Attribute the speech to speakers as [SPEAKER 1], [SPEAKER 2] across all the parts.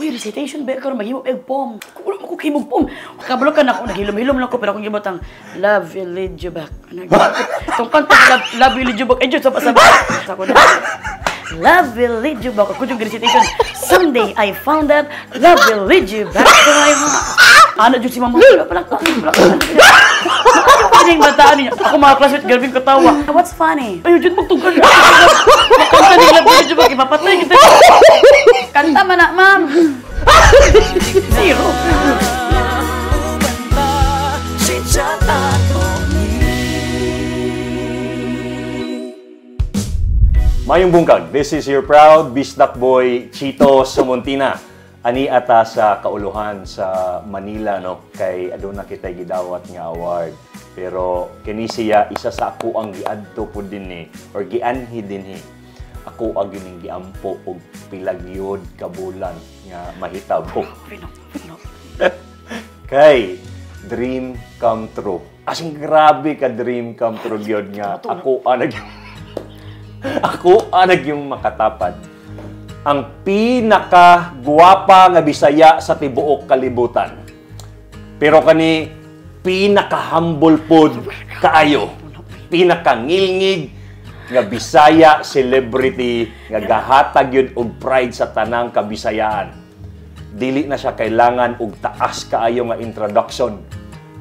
[SPEAKER 1] Uy, recitation ba karon, maghimo og poem. Wala mo ko kahimog poem. Kabalo ka na ako, naghilom-hilom lang ko, pero akong gibutang, "Love will lead you back." Ano, itong kanta, "Love, love will lead you back." Ay, Diyos, sa sa ko na. "Love will lead you back." Ako yung recitation. "Someday I found that love will lead you back to my heart." Ano dyan si Mama? Wala pala. Wala pala. Ano ko yung bataan niya? Ako mga classmate, grabe yung katawa. What's funny? Ayaw dyan magtungkol. Makanta ni "Love Will Lead You Back." Ipapatay kita. Kanta man na, ma'am. Zero.
[SPEAKER 2] Uban ta, Chit-chat ato ni.
[SPEAKER 3] Mayong bungkag, this is your proud Bisdak boy, Chito Samontina. Ani ata sa kauluhan sa Manila, no, kay aduna kitay gidawat nga award. Pero kini siya isa sa ako ang giadto pud dinhi or gianhi dinhi. Ako ang gining giampo og pila gyud ka bulan nga mahitabo.
[SPEAKER 1] Pino, pino.
[SPEAKER 3] Kay dream come true. Asing grabe ka dream come true gyud nga ako anag yung makatapad. Ang pinaka guwapa nga Bisaya sa tibuok kalibutan. Pero kani pinaka humble pod kaayo. Pinaka ngilngig nga Bisaya celebrity nga gahatag yun og pride sa tanang kabisayaan. Dili na siya kailangan og taas kaayo nga introduction.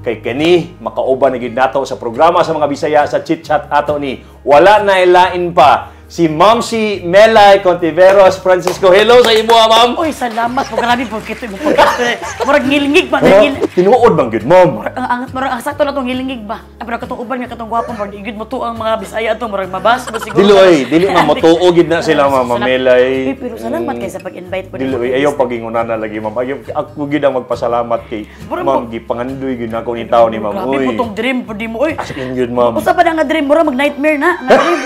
[SPEAKER 3] Kay kani makauban na gid nato sa programa sa mga Bisaya sa Chit Chat ato ni. Wala na ilain pa si Ma'am si Melai Contiveros Francisco. Hello sa imo, ma'am.
[SPEAKER 1] Uy, salamat po. Grabe po kito mo pagkito. Murag ngilngig ba? Ngil.
[SPEAKER 3] Tinuod bang gyud, ma'am?
[SPEAKER 1] Ang sakto na tong ngilngig ba? Ah, pero katong uban nga katong gwapo, murag igid mo to ang mga Bisaya to, murag mabas ba siguro.
[SPEAKER 3] Dili oy, dili ma'am, motuo gid na sila, Ma'am Melai.
[SPEAKER 1] Uy, pero salamat kay sa pag-invite po.
[SPEAKER 3] Dili oy, ayaw pagingunan na lagi, ma'am. Ayaw ako gid ang magpasalamat kay ma'am, gipangandoy gid nako ni tawo ni ma'am.
[SPEAKER 1] Grabe
[SPEAKER 3] Uy.
[SPEAKER 1] po tong dream po di mo oy.
[SPEAKER 3] As in gyud, ma'am.
[SPEAKER 1] Usa pa na nga dream, murag mag nightmare na. Nga dream.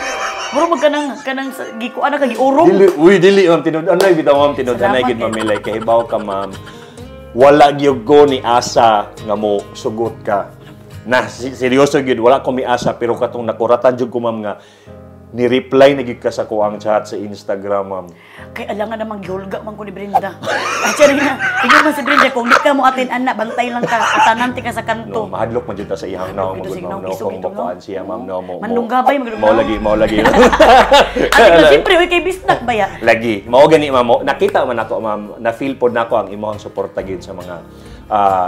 [SPEAKER 1] Murag mag kanang gikuan na ka giurong.
[SPEAKER 3] Dili, uy, dili ma'am, tinud-anay bitaw, ma'am, tinud-anay
[SPEAKER 1] Salamat
[SPEAKER 3] gid, ma'am
[SPEAKER 1] kay.
[SPEAKER 3] Melai, kay hibaw ka, ma'am. Wala gyud ko ni asa nga mo sugot ka. Na seryoso gyud, wala ko miasa, pero katong nakuratan jud ko, ma'am, nga ni-reply na gyud ka sa kuang chat sa Instagram, ma'am.
[SPEAKER 1] Kay alangan namang gihulga man ko ni Brenda. Ay, sorry na. Tingnan man si Brenda, kung di ka mo atin anak, bantay lang ka, atanan ti ka sa kanto.
[SPEAKER 3] No, mahadlok man jud ta sa iyang
[SPEAKER 1] Mahadlok
[SPEAKER 3] no,
[SPEAKER 1] jud ta sa
[SPEAKER 3] magud, ma'am,
[SPEAKER 1] iyang
[SPEAKER 3] no,
[SPEAKER 1] isog
[SPEAKER 3] kung
[SPEAKER 1] ito, no?
[SPEAKER 3] makuan siya, ma'am, no, mo.
[SPEAKER 1] Manlunggabay, magud,
[SPEAKER 3] Mao
[SPEAKER 1] no?
[SPEAKER 3] lagi, mao lagi.
[SPEAKER 1] Ate ko, siyempre, uy, kay bisdak ba ya?
[SPEAKER 3] Lagi. Mao gani, ma'am. Nakita man ako, ma'am, na feel pod nako ang imong suporta gyud sa mga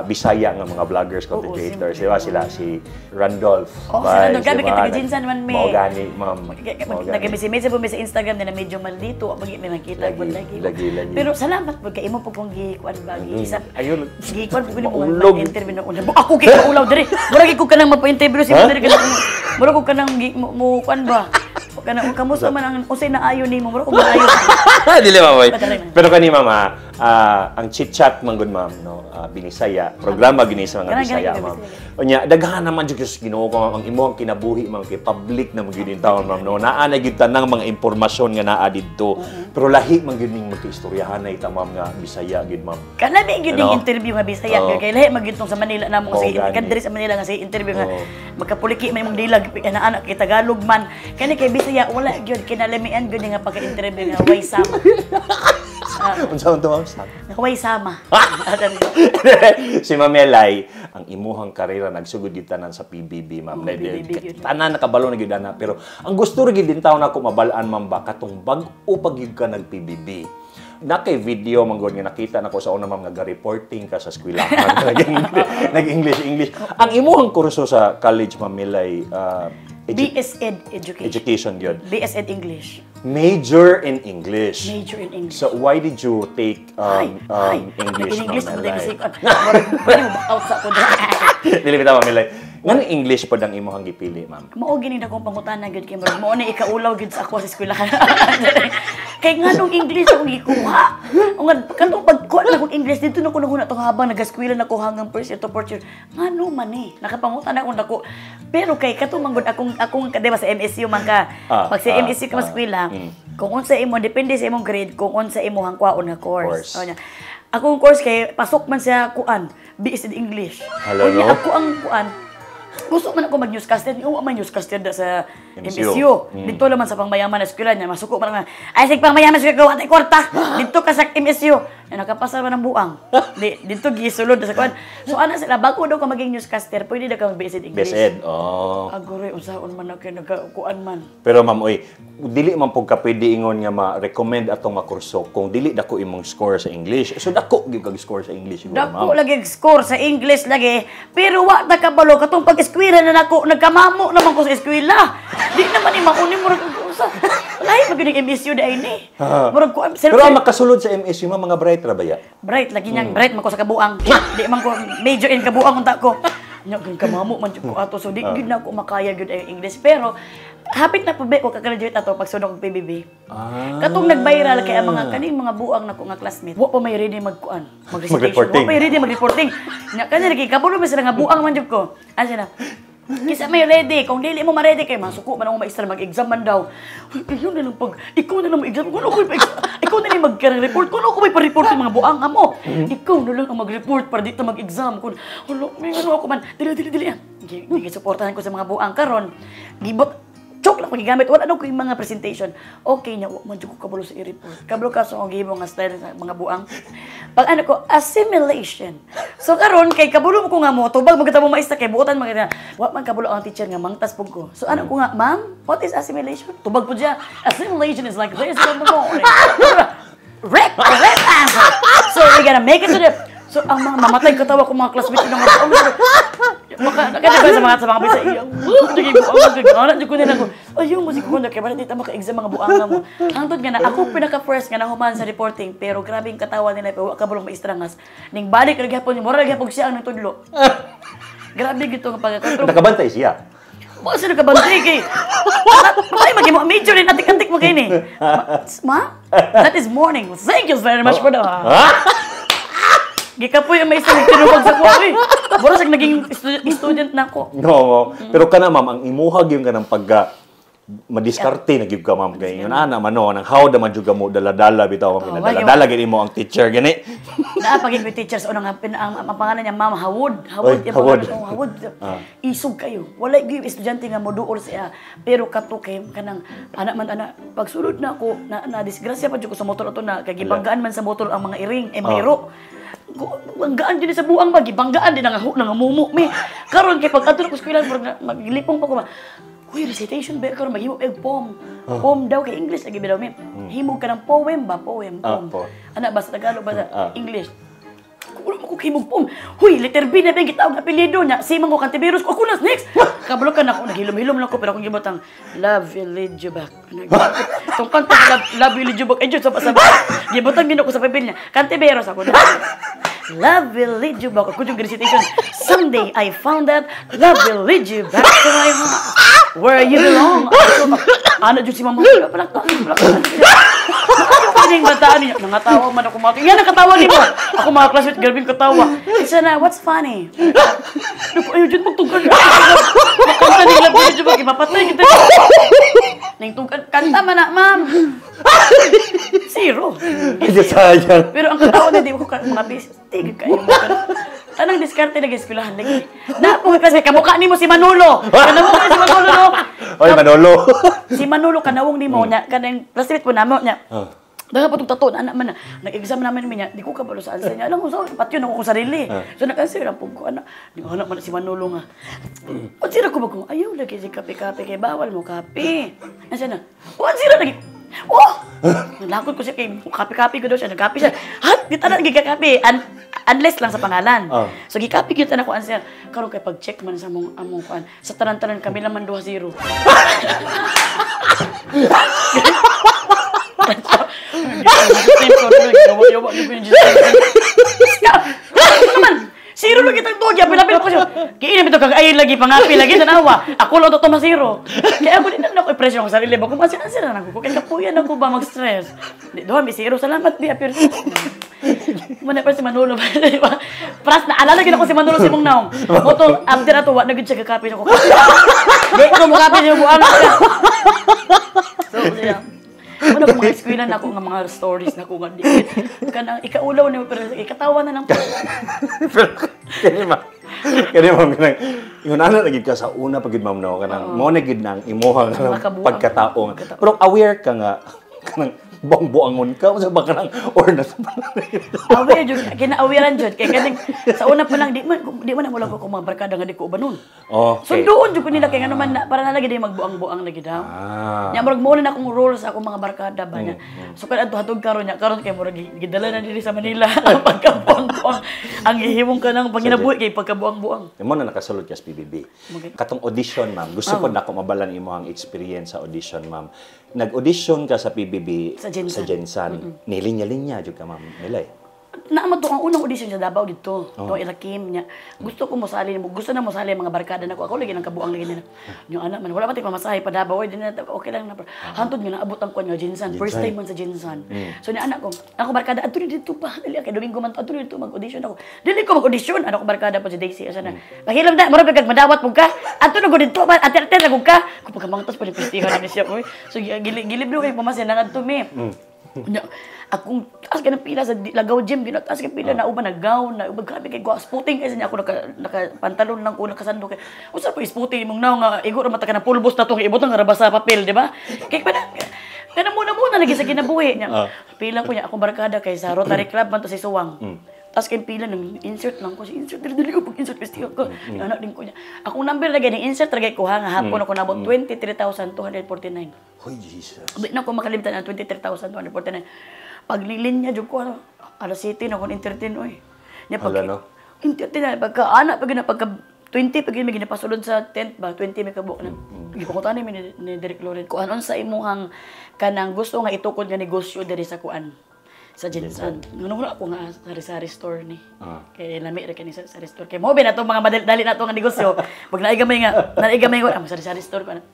[SPEAKER 3] Bisaya nga mga vloggers, content
[SPEAKER 1] Oo,
[SPEAKER 3] creators,
[SPEAKER 1] siyempre.
[SPEAKER 3] di ba? Sila si Randolph.
[SPEAKER 1] Oo, si
[SPEAKER 3] Vice,
[SPEAKER 1] Randolph. Grabe,
[SPEAKER 3] di ba?
[SPEAKER 1] kita ka-Jinsan man, me.
[SPEAKER 3] Mao gani, ma'am. Mao gani.
[SPEAKER 1] Nag-message po mi sa Instagram na medyo maldito, pag may makita
[SPEAKER 3] Lagi,
[SPEAKER 1] po lagi.
[SPEAKER 3] Lagi, lagi.
[SPEAKER 1] Pero salamat po kay imo po kung gikuan ba isa.
[SPEAKER 3] Ayun.
[SPEAKER 1] Gikuan po ko nimo
[SPEAKER 3] Maulog.
[SPEAKER 1] Interview na una. Ako kay kaulaw diri. Murag ko kanang magpa-interview si
[SPEAKER 3] Ha?
[SPEAKER 1] diri kanang murag ko kanang mo kuan ba. Kanang kamusta man ang unsay naayo nimo, murag ko maayo.
[SPEAKER 3] Dili, ma'am, oy.
[SPEAKER 1] Padala na.
[SPEAKER 3] Pero kani, ma'am, ang chit-chat man gud, ma'am, no, Binisaya, programa gini sa mga
[SPEAKER 1] Ganang,
[SPEAKER 3] Bisaya,
[SPEAKER 1] ganang,
[SPEAKER 3] ma'am. Unya, daghan naman jud sa Ginoo ko, ma'am, ang imong kinabuhi, ma'am, kay public na magyud in taon, ma'am, no. Naa na gyud tanang mga impormasyon nga naa didto. Pero lahi man gyud ning magkaistoryahan na ita, ma'am, nga Bisaya gyud, ma'am.
[SPEAKER 1] Kanami gyud
[SPEAKER 3] Ano?
[SPEAKER 1] ning interview nga Bisaya kay lahi magyud tong sa Manila namo
[SPEAKER 3] Oo,
[SPEAKER 1] sige
[SPEAKER 3] gani.
[SPEAKER 1] kadiri sa Manila nga sa interview nga magkapuliki may imong dilag ana kay Tagalog man. Kani kay Bisaya wala gyud kinalamian gyud nga pagka-interview nga way sama.
[SPEAKER 3] Unsa man to, ma'am? Stop.
[SPEAKER 1] Nga way sama.
[SPEAKER 3] Si Ma'am Melai, ang imuhang karera nagsugod gyud tanan sa PBB, ma'am.
[SPEAKER 1] Oo,
[SPEAKER 3] Dahil
[SPEAKER 1] PBB gyud.
[SPEAKER 3] tanan nakabalo na gyud ana, pero ang gusto ra gyud din taon nako mabal-an, ma'am, ba katong bag-o pa gyud ka nag PBB. Na kay video man gud nga nakita nako sa una, ma'am, nga reporting ka sa eskwelahan. Nag-English English. Ang imuhang kurso sa college, Ma'am Melai,
[SPEAKER 1] BS Ed Education.
[SPEAKER 3] Education gyud.
[SPEAKER 1] BS Ed English.
[SPEAKER 3] Major in English.
[SPEAKER 1] Major in English.
[SPEAKER 3] So why did you take
[SPEAKER 1] Ay,
[SPEAKER 3] English,
[SPEAKER 1] English
[SPEAKER 3] Ma'am
[SPEAKER 1] mo
[SPEAKER 3] Melai?
[SPEAKER 1] kasi pwede mo back out sa ako.
[SPEAKER 3] Dili bitaw, Ma'am Melai. Nganong English pod ang imong gipili, ma'am?
[SPEAKER 1] Mao gini na akong pangutana gyud kay murag mao na ikaulaw gyud sa ako sa eskwelahan. Kay nganong English akong gikuha? O nga katong pagkuha na akong English dito na ko nahuna tong habang nagaskwela na ko hanggang first year to fourth year. Ngano man eh? Nakapangutana akong dako. Pero kay katong manggod akong akong di ba sa MSU man ka. Pag sa MSU ka maskwela, kung unsa imo depende sa imong grade kung unsa imong kuhaon nga course.
[SPEAKER 3] Course.
[SPEAKER 1] O, nya. Akong course kay pasok man sa kuan, BS in English.
[SPEAKER 3] Hala,
[SPEAKER 1] Unya,
[SPEAKER 3] no?
[SPEAKER 1] ako ang kuan, gusto man ako mag-newscaster. Yung man newscaster da sa
[SPEAKER 3] MSU.
[SPEAKER 1] MSU. Dito naman sa pangmayaman na eskwela niya, masuko man nga. Ay, sige, pangmayaman eskwela, gawa tayo kwarta. Dito ka sa MSU. Na nakapasa man ang buang. Di, dito gisulod sa kuan. So ana sila, bago daw ka maging newscaster, pwede na ka mag-BS Ed English.
[SPEAKER 3] BS Ed. Oh.
[SPEAKER 1] Agore, unsaon man na kay nagkuan man.
[SPEAKER 3] Pero ma'am, oy, dili man pud ka pwede ingon nga ma-recommend atong nga kurso kung dili dako imong score sa English. So dako gyud kag score sa English siguro,
[SPEAKER 1] Dako
[SPEAKER 3] ma'am.
[SPEAKER 1] lagi score sa English lagi, pero wa ta kabalo katong pag-eskwela na nako, nagkamamo naman ko sa eskwela. Di naman ni mauni, murag usa. Lahi man gyud ang MSU di ay ni. Murag kuan
[SPEAKER 3] Pero ang makasulod sa MSU, ma'am, mga bright ra ba ya?
[SPEAKER 1] Bright lagi niyang bright man ko sa kabuang. Di man ko major in kabuang unta ko. Nya gyud kamamo man jud ko ato, so di gyud na ako makaya gyud ang English, pero hapit na pa ko ka-graduate ato pagsunod og PBB. Katong nag-viral kay ang mga kaning mga buang nako nga classmate. Wa pa may ready magkuan, mag-recitation.
[SPEAKER 3] Mag-reporting.
[SPEAKER 1] Wa pa may ready mag-reporting. Nya kanya lagi kabalo man sila nga buang man jud ko. Ano sila? Kisa may ready, kung dili mo ma-ready kay masuko man ang maestra, mag-exam man daw. Uy, ayun na lang pag ikaw na lang mag-exam, kung ako ikaw na lang mag-report, kung ako may pa-report yung mga buang amo. Ikaw na lang ang mag-report para dito mag-exam. Kung hala, may ano ako man, dili dili dili. Gi suportahan ko sa mga buang karon. Gibot joke lang ko gigamit. Wala na ko yung mga presentation. Okay niya, wa man jud ko kabalo sa i-report. Kabalo ka sa akong gihimo nga style sa mga buang. Pag ano ko, assimilation. So karon kay kabalo mo ko nga mo, tubag mo kita mo maestra kay buotan man kita. Wa man kabalo ang teacher nga mangtas pug ko. So ano ko nga, "Ma'am, what is assimilation?" Tubag po siya. "Assimilation is like this." Rip, rip answer. So we gonna make it to the. So ang mga mamatay katawa ko mga classmates ko nga maka kada ba sa mga bisa iya. Naging buang gagana jud ko nila ko. Ayaw mo si ko na kay bala di ta maka-exam mga buanga mo. Hangtod nga na ako pinaka first nga nahuman sa reporting, pero grabe ang katawa nila pero wa ka bulong maestra nga. Ning balik ra gyapon, mura ra gyapon siya ang nagtudlo. Grabe gito nga pagka
[SPEAKER 3] Nakabantay siya.
[SPEAKER 1] Wa sila kabantay kay. Patay magimo major rin antik-antik mo kay ni. Ma, that is morning. Thank you very much for the. Gikapoy ang maestra nagtinubag sa kuha eh. Mura siya naging student na ako.
[SPEAKER 3] No, pero kana ma'am, ang imuha gyud ka ng pagka madiskarte na gyud ka, ma'am, kay ingon ana man no, nang how da man jud ka mo dala-dala bitaw
[SPEAKER 1] Oh,
[SPEAKER 3] ma'am, dala-dala gid imo ang teacher gani.
[SPEAKER 1] Naa pagid ko teachers unang nga ang pangalan niya Ma'am Hawod. Hawod
[SPEAKER 3] Oy,
[SPEAKER 1] yung
[SPEAKER 3] Hawod.
[SPEAKER 1] pangalan, oh, Hawod. Isog kayo. Wala gyud estudyante nga moduol siya. Pero kato kay kanang anak man ana pagsulod na ako na, na disgrasya pa jud ko sa motor ato na kay gibanggaan man sa motor ang mga iring eh mga iro. Banggaan din sa buang ba gibanggaan din nga nangamumo mi. Karon kay pag adto ko sa eskwela murag maglipong pa ko ba. Uy, recitation ba karon maghimo og poem. Poem daw kay English lagi daw mi. Himo ka ng poem ba, poem, poem.
[SPEAKER 3] Poem.
[SPEAKER 1] Ana ba sa Tagalog ba sa English? Wala mo ko himog poem. Huy, letter B na ba yung gitawag apelyido niya? Simang ko Cantiveros ko. Ako na next. Kabalo ka na ako. Naghilom-hilom lang ko. Pero akong gibotang, "Love will lead you back." Itong kanta, "Love, love will lead you back." Ay, Diyos, sa gibotang gino ko sa papel niya. Cantiveros ako na. "Love will lead you back." Ako yung recitation. "Someday I found that love will lead you back to my heart, where you belong." Ano, Diyos si Mama. Palakpak, palakpak. Ano pwedeng bataan niya? Nangatawa man ako mga. Yan, nakatawa ni mo. Ako mga classmate, grabe yung katawa. Isa na, "What's funny?" Naku, ayaw dyan magtungkal. Kanta ni Love Will Lead You Back, ipapatay kita. Ning tungkal, kanta man na, ma'am. Zero.
[SPEAKER 3] Ay, sayang.
[SPEAKER 1] Pero ang katawa na di ko ka, mga bis, tigil kayo. Tanang diskarte lagi eskwelahan lagi. Na po kasi kamukha nimo si Manolo. Kanawong ni si Manolo no.
[SPEAKER 3] Oy, Manolo.
[SPEAKER 1] Si Manolo kanawong nimo nya kanang classmate po namo nya. Daga pa tong tato anak man na. Nag-exam namin mi niya, di ko kabalo sa answer niya. Alam mo sa patyon ako kong sarili. So nag-answer lang pug ko ana. Di ko anak man si Manolo nga. O sira ko ba kung ayaw lagi si kape-kape kay bawal mo kape. Asa na? O sira lagi. Oh! Nalakot ko siya kay kape-kape ko daw siya. Nagkape siya. Ha? Di tanan gigakape. Unless lang sa pangalan. So gikape gyud tanan ko answer. Karon kay pag-check man sa among among kuan. Sa tanan-tanan kami laman duha zero. Ano naman? Zero lagi tang tuog, apil-apil ko siya. Kiina bitaw kag ayon lagi pangapi lagi tanawa. Ako lang to ma zero. Kaya ako din na ako i-pressure ako sa sarili ba kung kasi answer na ako. Kaya kapuyan ako ba mag-stress. Di duha mi zero, salamat bi apir. Muna pa si Manolo. Pras na alala gid ako si Manolo sa imong naong. Moto after ato wa na gid siya kakape ako. Di ko mo kape siya buang siya. So siya. Muna ko mga eskwela na ako nga mga stories na ko nga di kanang ikaulaw nimo pero ikatawa na lang po.
[SPEAKER 3] Pero, kini ma. Kani, ma'am, kanang ingon ana na gid ka sa una pag gid, ma'am, no, kanang mo na gid nang imuha kanang
[SPEAKER 1] Makabuang.
[SPEAKER 3] Pagkatao. Pero aware ka nga kanang buang-buangon ka unsa ba kanang or na
[SPEAKER 1] Aware jud, kina-awarean jud kay kaning sa una pa lang di man na ko mga barkada nga di ko ubanon. Sunduon jud ko nila kay ngano man na, para na lagi di magbuang-buang lagi daw. Nya murag mo na akong role sa akong mga barkada ba niya. So kan adto hatog karon nya karon kay murag gidala na diri sa Manila ang pagkabuang-buang, ang gihimong kanang panginabuhi kay pagkabuang-buang.
[SPEAKER 3] Mo na nakasulod ka sa PBB. Katong audition, ma'am. Gusto ko na ako mabalan imo ang experience sa audition, ma'am. Nag-audition ka sa PBB
[SPEAKER 1] Sa Gensan.
[SPEAKER 3] Sa Gensan. Nilinya-linya jud ka, ma'am. Nilay.
[SPEAKER 1] Naama to ang unang audition sa Davao dito. To Irakim niya. Gusto ko mosali mo, gusto na mosali ang mga barkada nako. Ako lagi nang kabuang lagi nila. Yung anak man wala man tay pamasahe pa Davao, di na okay lang na. Hantod nga naabot ang kuan nga Gensan. First
[SPEAKER 3] Gensan.
[SPEAKER 1] time man sa Gensan. So ni anak ko, ako barkada adto ni dito pa. Dali kay Domingo man to, adto ni dito mag-audition ako. Dili ko mag-audition. Ano ko barkada pa si Daisy asa na. Pahilam da, murag kag madawat mo ka. Adto na gud dito ba, ate-ate na gud ka. Ko pagkamangtas pa ni pistihan ni siya oy. So gili gilib kay pamasahe na ngadto mi. Nya, akong taas ka ng pila sa Lagaw Gym, ginataas ka pila na uban na gown, na uban grabe kay gwa sputing kay niya ako naka pantalon lang ko nakasando kay. Unsa pa sputing imong naw nga igo ra mata ka na pulbos na to kay ibutang ra ba sa papel, di ba? Kay pa kana muna muna lagi sa kinabuhi niya. Pila ko niya akong barkada kay sa Rotary Club man to si Suwang. Tapos kay pila nang insert lang ko si insert dili dili ko pag insert pesti ko. Anak din ko niya. Akong number lagi ning insert lagi ko ha nga hapon ako nabot 23,249.
[SPEAKER 3] Hoy, Jesus.
[SPEAKER 1] Di na ko makalimtan ang 23,249. Pag nilinya jud ko ano, alas 7 na akong entertain oy. Nya pag
[SPEAKER 3] Hala, no?
[SPEAKER 1] entertain na pagka ana pag na pagka 20 pag may ginapasulod sa tent ba 20 may kabuok na. Gipakutan ni ni Derek Loren kung anon sa imuhang kanang gusto nga itukod nga negosyo diri sa kuan sa Gensan. Ngano wala ako nga sari-sari store ni. Kay lami ra kini sa sari store. Kay mo na to mga madali na to nga negosyo. Pag naay gamay nga, naay gamay ko, ah, sari-sari store ko na.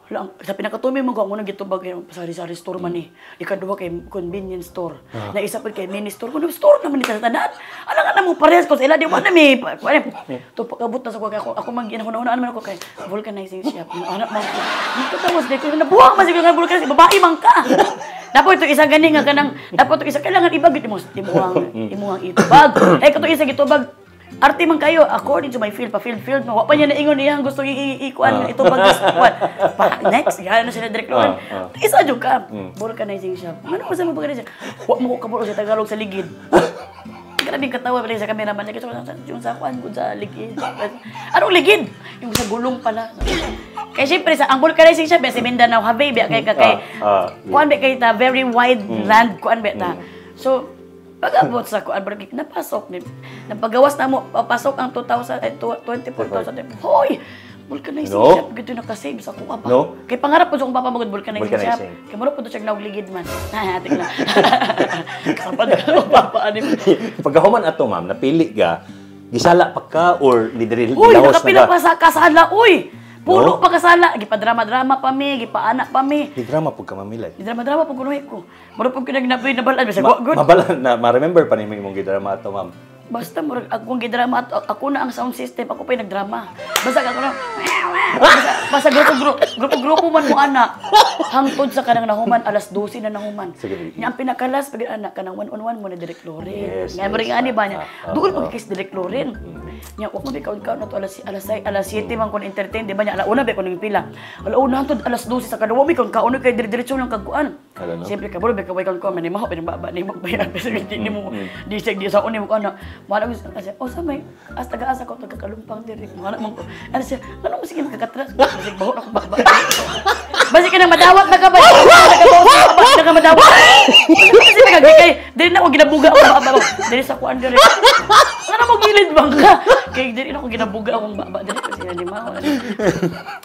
[SPEAKER 1] Wala, sa pinakatumi mo ko ang unang gitubag kay sari-sari store man ni. Ikaduha kay convenience store. Na isa pa kay mini store. Kuno store naman ni tanan. Ala nga na mo parehas ko sa ila di mo na mi. To pagabot na sa ko kay ako ako man ginahuna-hunaan man ako kay vulcanizing shop. Anak mo. Dito tawas di ko nabuang man siguro nga vulcanizing babae man ka. Dapat ito isa gani nga kanang dapat ito isa kailangan ibag imo imuhang imuhang itubag. Eh kato isa gitubag. Arte man kayo according to my field pa field field mo. Wa pa niya naingon iyang gusto i-kuan itubag kuan. Pa next yan na sila direct loan. Isa jud ka. Vulcanizing shop. Ano mo sa mo vulcanizing? Wa mo ko kabalo sa Tagalog sa ligid. Grabe katawa pa sa cameraman. Lagi sa yung sa kuan gud sa ligid. Anong ligid? Yung sa gulong pala. Kay syempre sa ang vulcanizing shop sa Mindanao have ba kay kay kuan ba kay ta very wide land kuan ba ta. So pag-abot sa kuan barang napasok ni napagawas na mo papasok ang 2,000 ay 24,000. Hoy! Vulcanizing
[SPEAKER 3] No?
[SPEAKER 1] shop gito nakasave sa kuha pa.
[SPEAKER 3] No?
[SPEAKER 1] Kay pangarap po sa akong papa magud vulcanizing shop.
[SPEAKER 3] Vulcanizing.
[SPEAKER 1] Kay mura po to siya naugligid man. Ah, atik na. Kapag ka papa ani.
[SPEAKER 3] Pagkahuman ato, ma'am, napili ka, gisala pa ka or lidiri
[SPEAKER 1] Uy,
[SPEAKER 3] lawas na
[SPEAKER 1] nakapila
[SPEAKER 3] ka?
[SPEAKER 1] pa sa kasala, uy. Puno
[SPEAKER 3] No?
[SPEAKER 1] pa kasala, gipa-drama-drama pa mi, gipa-anak pa mi.
[SPEAKER 3] Di drama pud ka, mamilay.
[SPEAKER 1] Gidrama-drama pud kunuhi ko. Mura pud ko nagnaboy na balan bisag
[SPEAKER 3] Ma
[SPEAKER 1] wa good.
[SPEAKER 3] Mabala na ma-remember pa nimo imong gidrama ato, ma'am.
[SPEAKER 1] Basta murag akong gidrama ato, ako na ang sound system, ako pa yung nagdrama. Basta ako na basta, basta grupo grupo grupo man mo ana. Hangtod sa kanang nahuman alas 12 na nahuman.
[SPEAKER 3] Sige.
[SPEAKER 1] Nya ang pinakalas pag ana kanang one on one mo na Direk Loren.
[SPEAKER 3] Yes,
[SPEAKER 1] Nga mo ani ba niya. Duol pag kis Direk Loren. Nya wa mo kaon kaon na to alas alas 6 alas 7 man kon entertain di ba nya ala una ba kon ning pila. Ala una hangtod alas 12 sa kadua mi kon kaon kay dire-diretso lang kagkuan.
[SPEAKER 3] Ala, no?
[SPEAKER 1] Siyempre ka bro kay way kon man ni maho pinababa ni mo bayad pero di mo di siya di sa uni mo kana. Wala ko kasi oh sa may as taga-asa ko taga Kalumpang diri. Mga man ko. Ano siya? Ano mo sige makakatras? Basig baho na ko baba. Basig ka nang madawat na ka ba? Na ka madawat. Kasi kay diri na ako ginabuga ako baba. Diri sa kuan diri. Ano mo gilid bang ka? Kay diri na ako ginabuga akong baba diri kasi na maho.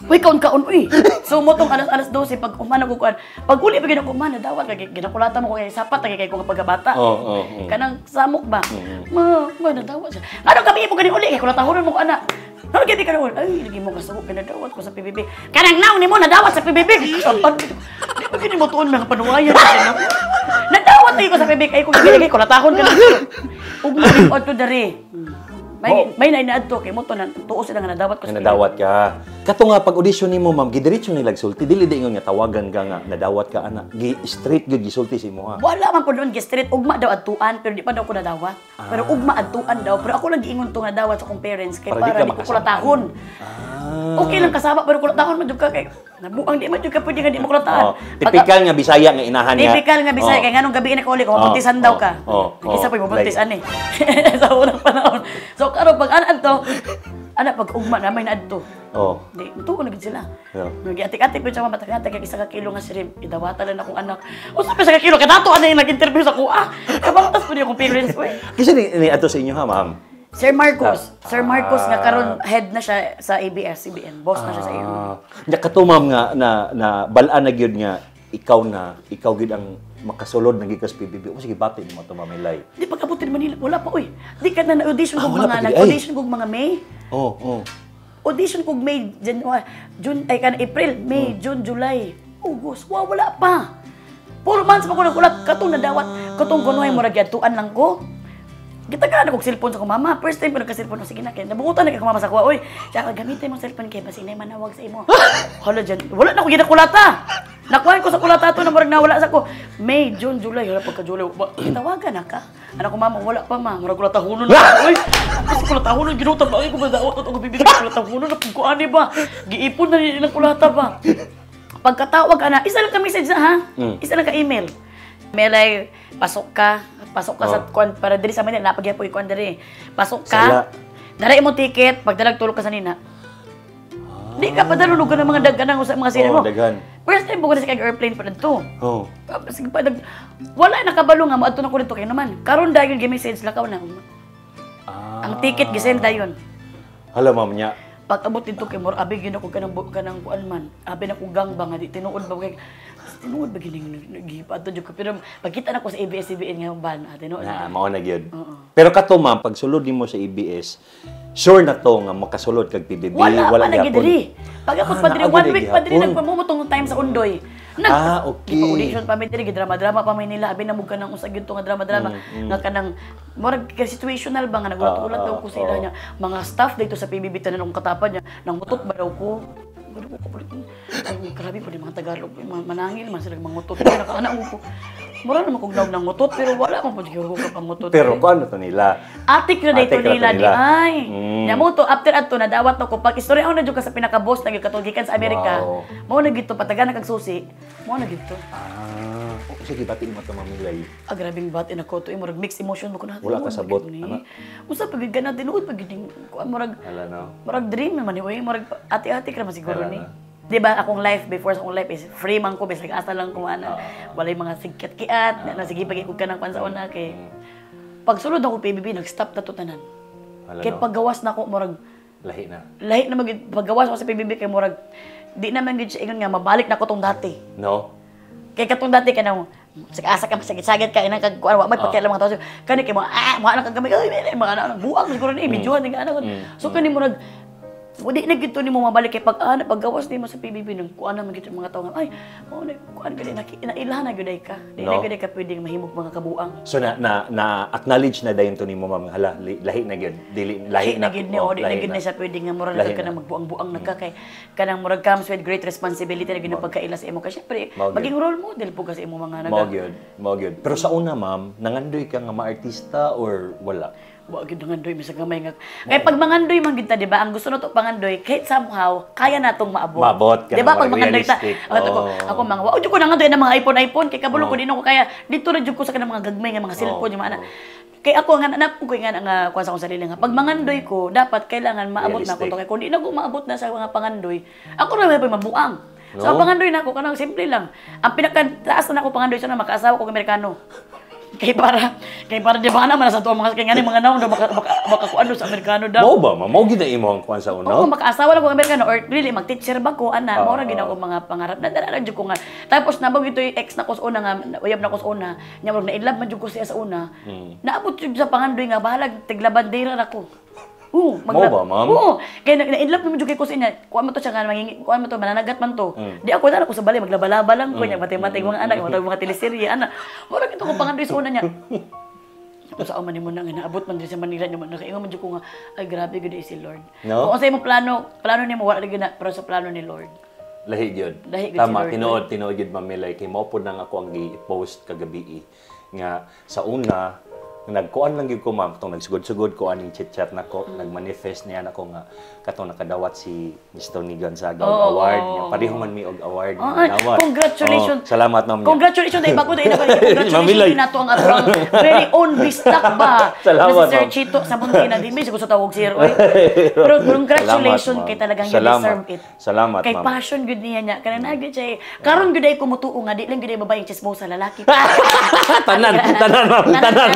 [SPEAKER 1] Uy, kaon kaon uy. So mo tong alas alas 12 pag umana ko kuan. Pag uli pa gid ako man dawat kay ginakulatan mo ko kay sapat kay ko nga pagkabata.
[SPEAKER 3] Oo, oo.
[SPEAKER 1] Kanang samok ba? Ma, ma nadawat siya. Ano kami mo gani uli kay kulatahonon mo ko ana. Ano gani ka naman? Ay, lagi mo kasuko kay nadawat ko sa PBB. Kanang naong nimo nadawat sa PBB. Sapat. Di ba gani mo tuon mga panuwayan kasi no? Nadawat lagi ko sa PBB kay ko gani kulatahon ka na. Ug mo adto diri. May
[SPEAKER 3] Oh.
[SPEAKER 1] may na inaadto kay mo to na tuo sila nga nadawat ko
[SPEAKER 3] Nga
[SPEAKER 1] sa
[SPEAKER 3] nadawat ka. Kato nga pag audition nimo, ma'am, gidiretso nila sulti. Dili di ingon nga tawagan ka nga nadawat ka ana. Gi straight gyud gisulti sa imo ha.
[SPEAKER 1] Wala man po doon gi-straight, ugma daw adtuan pero di pa daw ko nadawat. Pero ugma adtuan daw, pero ako lang giingon to nga nadawat sa akong parents kay
[SPEAKER 3] Para di
[SPEAKER 1] para
[SPEAKER 3] ka
[SPEAKER 1] di ko
[SPEAKER 3] makasama.
[SPEAKER 1] kulatahon.
[SPEAKER 3] Ah.
[SPEAKER 1] Okay lang kasama pero kulatahon man jud ka kay nabuang di man jud ka pwede nga di mo kulatahan.
[SPEAKER 3] Oh, tipikal nga Bisaya nga inahan nga.
[SPEAKER 1] Tipikal nga Bisaya kay nganong gabi na kauli ko mabuntisan daw ka.
[SPEAKER 3] Oh,
[SPEAKER 1] Isa pa mabuntis
[SPEAKER 3] like-
[SPEAKER 1] ani. Sa unang panahon. So karon pag ana adto, ana pag ugma na may naadto. Di, tuon na gid sila. Nagiatik-atik ko siya mamatag-atik kay isa ka kilo nga shrimp. Idawatan lang akong anak. Usa pa isa ka kilo kay dato ana yung nag-interview sa kuha. Kabangtas po niya akong parents ko eh.
[SPEAKER 3] Kasi ni ato sa inyo ha, ma'am.
[SPEAKER 1] Sir Marcos, Sir Marcos nga karon head na siya sa ABS-CBN. Boss na siya sa iyo.
[SPEAKER 3] Ah, nya kato, ma'am, nga na na bal-an na gyud nga ikaw na ikaw gyud ang makasulod na gyud ka sa PBB. O sige, bati mo to, Ma'am Milay.
[SPEAKER 1] Di pag-abot din Manila, wala pa oy. Di ka na na-audition
[SPEAKER 3] Ah,
[SPEAKER 1] kog
[SPEAKER 3] wala
[SPEAKER 1] mga
[SPEAKER 3] pa gid, ay.
[SPEAKER 1] nag-audition kog mga May.
[SPEAKER 3] Oh.
[SPEAKER 1] Audition kog May, January, June, ay kan April, May, June, July, August. Wa wala pa. 4 months pa ko nagkulat katong nadawat, katong kunuhay murag yadtuan lang ko. Gitagaan ako og cellphone sa akong mama. First time ko nagka-cellphone. Sige na, kay nabuutan na kay akong mama sa kuha. Oy, siya gamitin mo cellphone kay basi inay manawag sa imo. Hala dyan. Wala na ko ginakulata. Nakuha ko sa kulata to na murag nawala sa ko. May, June, July. Hala pagka July. Tawagan na ka. Anak ko mama, wala pa ma. Murag kulata hunon na. Oy, kasi kulata hunon. Ginutan ba? Ay, kung madawat ako bibigyan kulata hunon. Napagkuan ba? Giipon na rin ang kulata ba? Pagkatawag ana, isa lang ka message na ha. Isa lang ka email. Melay, pasok ka. Pasok ka sa kuan para diri sa Manila, napagyapoy kuan diri. Pasok ka.
[SPEAKER 3] Sala.
[SPEAKER 1] Dara imong ticket, pagdalag tulog ka sa nina. Di ka padalulog ka ng mga daghan sa mga sila
[SPEAKER 3] Oh,
[SPEAKER 1] mo.
[SPEAKER 3] daghan.
[SPEAKER 1] First time ko na sa kag airplane pa dito. Sige pa, wala nakabalo nga moadto na ko dito kay naman. Karon dayon gi-message lakaw na. Ang ticket gisend dayon.
[SPEAKER 3] Hala, ma'am niya.
[SPEAKER 1] Pag abot dito kay mor abi gyud ako kanang kuan man. Abi na ko gang ba nga di tinuod ba kay tinuod ba gining nagipa ato jud ko pero pagkita na ko sa ABS-CBN nga ban ah, tinuod
[SPEAKER 3] Na,
[SPEAKER 1] na.
[SPEAKER 3] mao na gyud. Pero kato, ma'am, pag sulod nimo sa ABS, sure na to nga makasulod kag PBB,
[SPEAKER 1] Wala, pa na
[SPEAKER 3] gyapon.
[SPEAKER 1] diri. Pag abot
[SPEAKER 3] Ah,
[SPEAKER 1] pa diri
[SPEAKER 3] naa
[SPEAKER 1] one
[SPEAKER 3] gyud
[SPEAKER 1] week pa diri
[SPEAKER 3] gihapon.
[SPEAKER 1] nagpamumutong time sa Undoy. Nag Gipa-audition pa mi diri, gidrama-drama pa mi nila. Abi na mo kanang usa gyud to nga drama-drama nga kanang murag kay situational ba nga nagulat-ulat daw ko sa ila niya. Mga staff dito sa PBB tanan akong katapad niya, nangutot ba daw ko? Ano ko kapalit? Ay, grabe pa di mga Tagalog, mga manangil man sila mangutot. Nakaana ko. Mura naman kog naog nangutot pero wala man pud gyud ko pangutot.
[SPEAKER 3] Pero kung ano to nila?
[SPEAKER 1] Atik na dito
[SPEAKER 3] Atik na
[SPEAKER 1] nila
[SPEAKER 3] to
[SPEAKER 1] di
[SPEAKER 3] nila.
[SPEAKER 1] ay. Nya mo to after adto nadawat na ko pag istorya na jud ka sa pinaka-boss na gyud katong gikan sa Amerika. Mao na gid to patagan na kag susi. Mao na gid to.
[SPEAKER 3] Ah, oh, sige, bati mo to, Ma'am Milay.
[SPEAKER 1] Ah, grabing bati na ko to. Eh, murag mixed emotion mo ko na.
[SPEAKER 3] Wala ka sabot, ana.
[SPEAKER 1] Usa pa gyud ka na tinuod pa gyud ning kuan murag
[SPEAKER 3] Hala no.
[SPEAKER 1] murag dream naman ni oy, murag ati-ati ka naman siguro
[SPEAKER 3] Hala
[SPEAKER 1] ni.
[SPEAKER 3] na.
[SPEAKER 1] Di ba akong life before sa akong life is free man ko bisag asa lang ko ana. Walay mga sigkiat-kiat, na sige pag ka ng kuan sa una kay pagsulod ako PBB nag-stop na to tanan.
[SPEAKER 3] Hala
[SPEAKER 1] Kay
[SPEAKER 3] no.
[SPEAKER 1] paggawas na ako murag
[SPEAKER 3] Lahi na.
[SPEAKER 1] lahi na magid paggawas ako sa PBB kay murag di naman gid siya ingon nga mabalik na ko tong dati.
[SPEAKER 3] No?
[SPEAKER 1] Kay katong dati ka na asa ka masagit-sagit ka inang kag kuan wa may pakialam mga tao. Kani kay mga mga anak kag gamay ay mga anak buang siguro ni videohan ni anak. So kani murag di na gid to nimo mabalik kay pag ana paggawas nimo sa PBB nang kuan na man gid yung mga tao nga ay mao na kuan gid na nailhan na gyud ay ka. Di na
[SPEAKER 3] No?
[SPEAKER 1] gyud ay ka pwedeng mahimog mga kabuang.
[SPEAKER 3] So na na na acknowledge na dayon to nimo, ma'am, hala lahi na gyud. Dili lahi
[SPEAKER 1] na gid ni
[SPEAKER 3] oh,
[SPEAKER 1] o di na
[SPEAKER 3] lahi
[SPEAKER 1] gid na siya pwede nga murag
[SPEAKER 3] Lahi
[SPEAKER 1] ka
[SPEAKER 3] na.
[SPEAKER 1] na magbuang-buang na ka kay kanang murag comes with great responsibility na gid ang pagkaila sa imo kay syempre
[SPEAKER 3] Mao gyud.
[SPEAKER 1] maging role model po ka sa imo mga
[SPEAKER 3] Mao
[SPEAKER 1] naga.
[SPEAKER 3] gyud, mao gyud. Pero sa una, ma'am, nangandoy ka nga maartista or wala?
[SPEAKER 1] Wa gyud nangandoy bisag gamay nga. Kay pag mangandoy man gyud ta, di ba? Ang gusto nato pangandoy kahit somehow kaya natong maabot.
[SPEAKER 3] Maabot ka
[SPEAKER 1] Di ba
[SPEAKER 3] na,
[SPEAKER 1] pag mangandoy ta?
[SPEAKER 3] realistic.
[SPEAKER 1] Ako, ako mga wa jud ko nangandoy ng mga iPhone iPhone kay kabalo ko di na ko kaya dito ra jud ko sa kanang mga gagmay nga mga cellphone yung mga ana. Kay ako nga anak ko nga nga kuan sa akong sarili nga pag mangandoy ko dapat kailangan maabot na ako
[SPEAKER 3] Realistic.
[SPEAKER 1] to kay kung di na ko maabot na sa mga pangandoy ako ra may mabuang. So
[SPEAKER 3] No?
[SPEAKER 1] ang pangandoy na ako kanang simple lang. Ang pinakataas na ako pangandoy sa na makaasawa ko og Amerikano. Kay para di ba na man sa tuwa mga kay ngani mga naong daw baka kuano sa Amerikano daw.
[SPEAKER 3] Mao ba, ma'am? Mao gyud na imo ang kuan sa una?
[SPEAKER 1] Oo, makaasawa lang ko Amerikano or really mag-teacher ba ko ana, mao ra
[SPEAKER 3] Ah,
[SPEAKER 1] gid ako mga pangarap. Nadala lang jud ko nga. Tapos nabog ito yung ex na ko sa una nga uyab na ko sa una, nya murag na-inlove man jud ko siya sa una. Naabot jud sa pangandoy nga bahalag tiglabandera ra ko. Oo,
[SPEAKER 3] Mao ba, ma'am?
[SPEAKER 1] Oo, kay na-inlove naman jud kay ko sa inya. Kuan mo to siya nga mangingi, kuan mo to mananagat man to. Di ako na ako sa balay maglabalaba lang ko nya matay-matay mga anak, matay mga teleserye ana. Mura gid ko pangandoy sa una niya. Kung saan man nimo na nga naabot man diri sa Manila nyo, nakaingon man jud ko nga, ay, grabe gud si Lord.
[SPEAKER 3] No?
[SPEAKER 1] Kung unsa imong plano, plano nimo wala gyud na, pero sa plano ni Lord.
[SPEAKER 3] Lahi gyud.
[SPEAKER 1] Lahi gyud si
[SPEAKER 3] Tama,
[SPEAKER 1] Lord.
[SPEAKER 3] Tinuod, tinuod gyud, Ma'am Melay, kay mao pod nang ako ang gi-post kagabi nga sa una nagkuan lang gyud ko, ma'am, tong nagsugod-sugod ko aning chit-chat nako, nagmanifest niya nako nga katong nakadawat si Miss Toni Gonzaga og award niya. Pareho man mi og award nga
[SPEAKER 1] Ay,
[SPEAKER 3] nadawat.
[SPEAKER 1] congratulations.
[SPEAKER 3] Oh, salamat, ma'am, niya.
[SPEAKER 1] Congratulations dahil bago dahil congratulations
[SPEAKER 3] Ma'am Milay.
[SPEAKER 1] din nato ang atong very own bistak ba.
[SPEAKER 3] Salamat,
[SPEAKER 1] na si Sir
[SPEAKER 3] ma'am.
[SPEAKER 1] Chito sa Muntina. Di mi siguro sa tawag sir. Oy. Pero congratulations
[SPEAKER 3] Salamat,
[SPEAKER 1] kay
[SPEAKER 3] ma'am.
[SPEAKER 1] talagang you
[SPEAKER 3] Salamat.
[SPEAKER 1] deserve it.
[SPEAKER 3] Salamat,
[SPEAKER 1] kay
[SPEAKER 3] ma'am.
[SPEAKER 1] passion gud niya niya. Kanang naa gyud siya eh. Karon gud ay kumutuo nga di lang gud ay babaeng chismosa, lalaki.
[SPEAKER 3] Tanan, tanan, ma'am, tanan.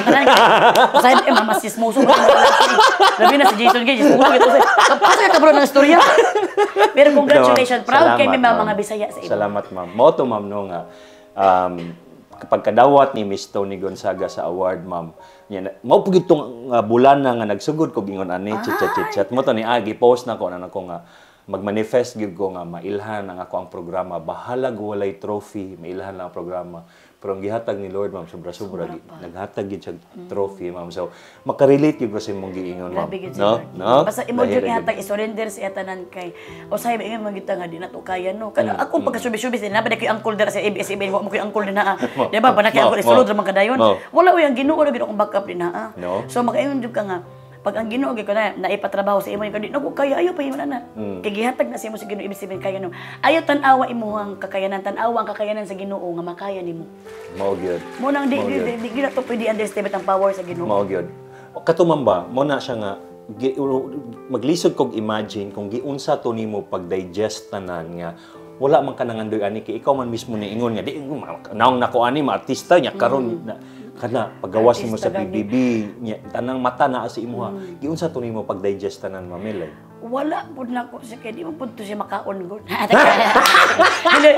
[SPEAKER 1] Usahay eh, mama, chismoso ba ang lalaki? Labi na si Jason gay, chismoso gito. Asa ka kabalo ng istorya? Pero congratulations, proud kay mi
[SPEAKER 3] Salamat,
[SPEAKER 1] mga
[SPEAKER 3] ma'am.
[SPEAKER 1] Bisaya sa imo.
[SPEAKER 3] Salamat, ma'am. Mao to, ma'am, no, nga kapag kadawat ni Miss Toni Gonzaga sa award, ma'am, yan, mao pud itong bulan na nga nagsugod ko gingon ani chit chat chit chat mo to ni agi post na ko na ko nga magmanifest gyud ko nga mailhan ang ako ang programa, bahalag walay trophy, mailhan lang ang programa. Pero ang gihatag ni Lord, ma'am, sobra sobra gyud, naghatag gyud siya trophy, ma'am. So makarelate gyud ko sa imong giingon, ma'am.
[SPEAKER 1] Grabe gyud si
[SPEAKER 3] No?
[SPEAKER 1] Lord.
[SPEAKER 3] No.
[SPEAKER 1] Basta imo
[SPEAKER 3] Lahi
[SPEAKER 1] jud
[SPEAKER 3] ra gyud.
[SPEAKER 1] ihatag, i-surrender sa tanan kay usahay ba ingon man gyud ta nga di na to kaya, no. Kana akong pagkasubi-subi na ba kay angkol dira sa ABS-CBN, wa mo kay angkol din naa. Di ba? Ba na kay
[SPEAKER 3] Mo,
[SPEAKER 1] angkol isulod
[SPEAKER 3] mo.
[SPEAKER 1] ra man kadayon.
[SPEAKER 3] Mo.
[SPEAKER 1] Wala oy, ang Ginoo ra gyud akong backup din naa.
[SPEAKER 3] No.
[SPEAKER 1] So makaingon jud ka nga pag ang Ginoo gyud ko na naipatrabaho sa imo di na ko kaya, ayo pa imo na. Kay gihatag na sa imo sa Ginoo, ibig sabihin kaya no. Ayo tan-awa imong kakayanan, tan-awa ang kakayanan sa Ginoo nga makaya nimo.
[SPEAKER 3] Mao gyud.
[SPEAKER 1] Mo nang di
[SPEAKER 3] Mao
[SPEAKER 1] di
[SPEAKER 3] gyud.
[SPEAKER 1] di, di, di na to pwede underestimate ang power sa Ginoo.
[SPEAKER 3] Mao gyud. Kato, ma'am ba, mo na siya nga maglisod kog imagine kung giunsa to nimo pag-digest tanan nga wala man ka nangandoy ani kay ikaw man mismo niingon nga di naong nako ani ma artista nya karon na kana pagawas nimo sa
[SPEAKER 1] Artista gani.
[SPEAKER 3] PBB nya tanang mata na sa imuha. Giunsa to nimo pag-digest tanan, Ma'am Melay?
[SPEAKER 1] Wala pud na ko siya kay di man pud to siya makaon gud. Dili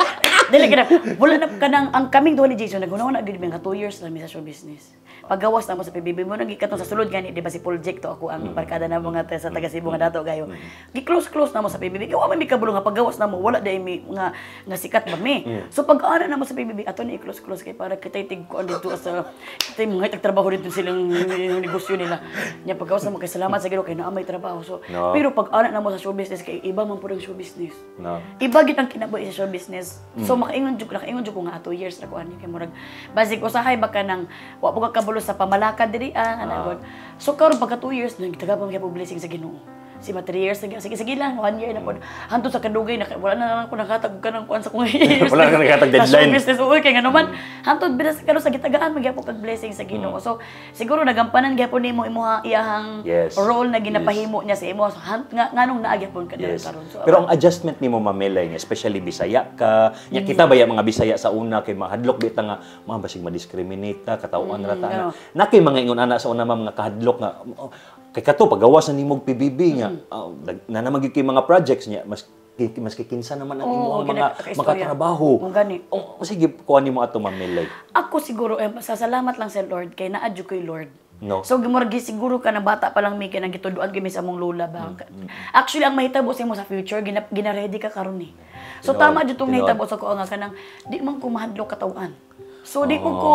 [SPEAKER 1] dili kana wala na kanang ang kaming duha ni Jason naguna na gyud mi nga 2 years na mi sa show business. Paggawas na mo sa PBB mo nang gikatong sa sulod gani, di ba si Paul Jack to ako ang barkada na mga sa taga Cebu nga dato gayo. Gi close close na mo sa PBB. Kay wa man mi kabalo nga paggawas na mo wala dai mi nga nga sikat ba mi. So pag ana na mo sa PBB ato ni close close kay para kitay tig kuan dito sa kitay mga tagtrabaho dito silang yung negosyo nila. Nya paggawas na mo kay salamat sa Ginoo kay naa may trabaho. So
[SPEAKER 3] No.
[SPEAKER 1] pero pag ana na mo sa show business kay iba man pud ang show business.
[SPEAKER 3] No.
[SPEAKER 1] Iba gid ang kinabuhi sa show business. So makaingon jud ko nga 2 years ra ko ani kay murag basig usahay ba ka nang wa po ka kabalo sa pamalakad diri ah, ana gud. So karon pagka 2 years nang taga pa gyapon blessing sa Ginoo. Si ma 3 years na sige sige lang, 1 year na pod. Hantod sa kadugay na wala na lang ko nakatag ka ng kuan sa kong years.
[SPEAKER 3] Wala ka nakatag
[SPEAKER 1] Sa show
[SPEAKER 3] deadline.
[SPEAKER 1] business, uy, kay ngano man hantod bilas karon sa gitagaan magyapon kag blessing sa Ginoo. So siguro nagampanan gyapon nimo imuha iyahang role na ginapahimo niya sa imo. So nga nganong naa gyapon ka dira karon. So
[SPEAKER 3] Pero ang adjustment nimo, Ma'am Melay, nga especially Bisaya ka, nya kita ba ya mga Bisaya sa una kay mahadlok bita nga mga basig ma-discriminate ta, katawhan ra ta ana. Na kay mga ingon ana sa una, ma'am, nga kahadlok nga oh, kay kato pagawas na nimog PBB nga oh, na naman gyud kay mga projects niya mas kikinsa naman ang
[SPEAKER 1] Oo,
[SPEAKER 3] imong mga
[SPEAKER 1] kaistorya.
[SPEAKER 3] makatrabaho.
[SPEAKER 1] Mao gani.
[SPEAKER 3] Oh, sige, kuha nimo ato, Ma'am Melay.
[SPEAKER 1] Ako siguro, eh, pasasalamat lang sa Lord kay naa jud ko'y Lord.
[SPEAKER 3] No.
[SPEAKER 1] So gimurgi siguro ka na bata pa lang mi kay nang gituduan kami sa among lola ba. Actually ang mahitabo sa imo sa future gina, gina-ready ka karon eh. So
[SPEAKER 3] Tinuod,
[SPEAKER 1] tama jud tong
[SPEAKER 3] tinuod.
[SPEAKER 1] nahitabo sa ko nga kanang di man ko mahadlok katawhan. So di po ko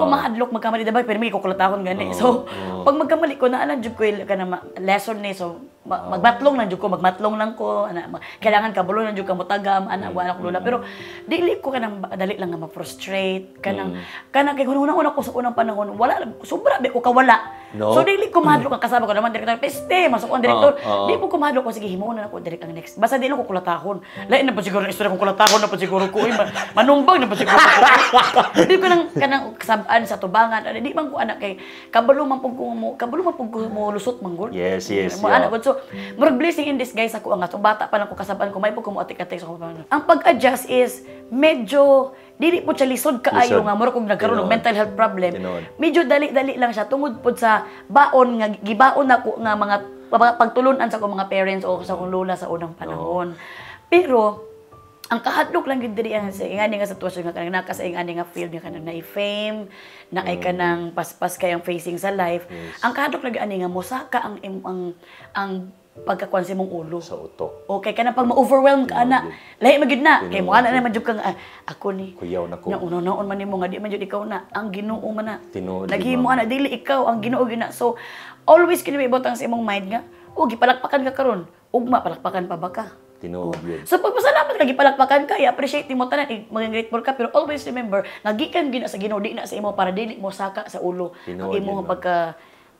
[SPEAKER 1] mahadlok magkamali, diba? Pero may kukulatahon gani. So pag magkamali ko naa lang jud ko kanang lesson ni, so magmatlong lang jud ko, magmatlong lang ko ana, kailangan kabalo lang jud ka mutagam ana, wala ko lola. Pero dili ko kanang dali lang nga ma-frustrate kanang kanang kay una ko sa unang panahon wala sobra be ko kawala.
[SPEAKER 3] No.
[SPEAKER 1] So dili ko mahadlok ang kasama ko naman direktor peste masuk ang direktor.
[SPEAKER 3] Oo, oo.
[SPEAKER 1] Di po ko mahadlok ko, sige, himuon na ako direct ang next. Basta di lang ko kulatahon. Lain na pa siguro ang istorya kung kulatahon na pa siguro ko, uy, manumbag na pa siguro ko. Di ko nang kanang kasabaan sa tubangan. Ano, di man ko anak kay kabalo man pug ko mo lusot man gud.
[SPEAKER 3] Yes,
[SPEAKER 1] Mo anak gud. So murag blessing in disguise ako ang atong bata pa lang ko kasabaan ko may pug ko mo atik-atik sa ko. Ang pag-adjust is medyo dili po siya lisod kaayo
[SPEAKER 3] Lisod.
[SPEAKER 1] nga murag kung nagkaroon og
[SPEAKER 3] Tinuod.
[SPEAKER 1] mental health problem.
[SPEAKER 3] Tinuod.
[SPEAKER 1] Medyo dali-dali lang siya tungod pod sa baon nga gibaon nako nga mga pagtulunan sa akong mga parents o sa akong lola sa unang panahon. Pero ang kahadlok lang gyud diri ang sa ingani nga sitwasyon nga kanang naka sa ingani nga field nga kanang naay fame, naay kanang paspas kayang facing sa life. Ang kahadlok lang gyud ani nga mosaka ang ang ang pagkakuan sa imong ulo.
[SPEAKER 3] Sa utok.
[SPEAKER 1] Okay, kana pag ma-overwhelm ka ana, lahi man gyud na. Kay mo ana na man jud kang ah, ako ni.
[SPEAKER 3] Kuyaw na ko.
[SPEAKER 1] Nya unaon man nimo nga di man jud ikaw na ang Ginoo man na.
[SPEAKER 3] Tinuod,
[SPEAKER 1] Naghimo
[SPEAKER 3] ma'am.
[SPEAKER 1] ana, dili ikaw ang Ginoo gyud na. So always kini ibutang sa imong mind nga, oh, gipalakpakan ka karon. Ugma palakpakan pa ba ka?
[SPEAKER 3] Tinuod yun.
[SPEAKER 1] So pagpasalamat ka, gipalakpakan ka, i-appreciate nimo tanan, maging grateful ka, pero always remember nga gikan gyud na sa Ginoo, di na sa imo, para dili mo saka sa ulo ang
[SPEAKER 3] Tinuod
[SPEAKER 1] imong
[SPEAKER 3] yun, ma'am.
[SPEAKER 1] Pagka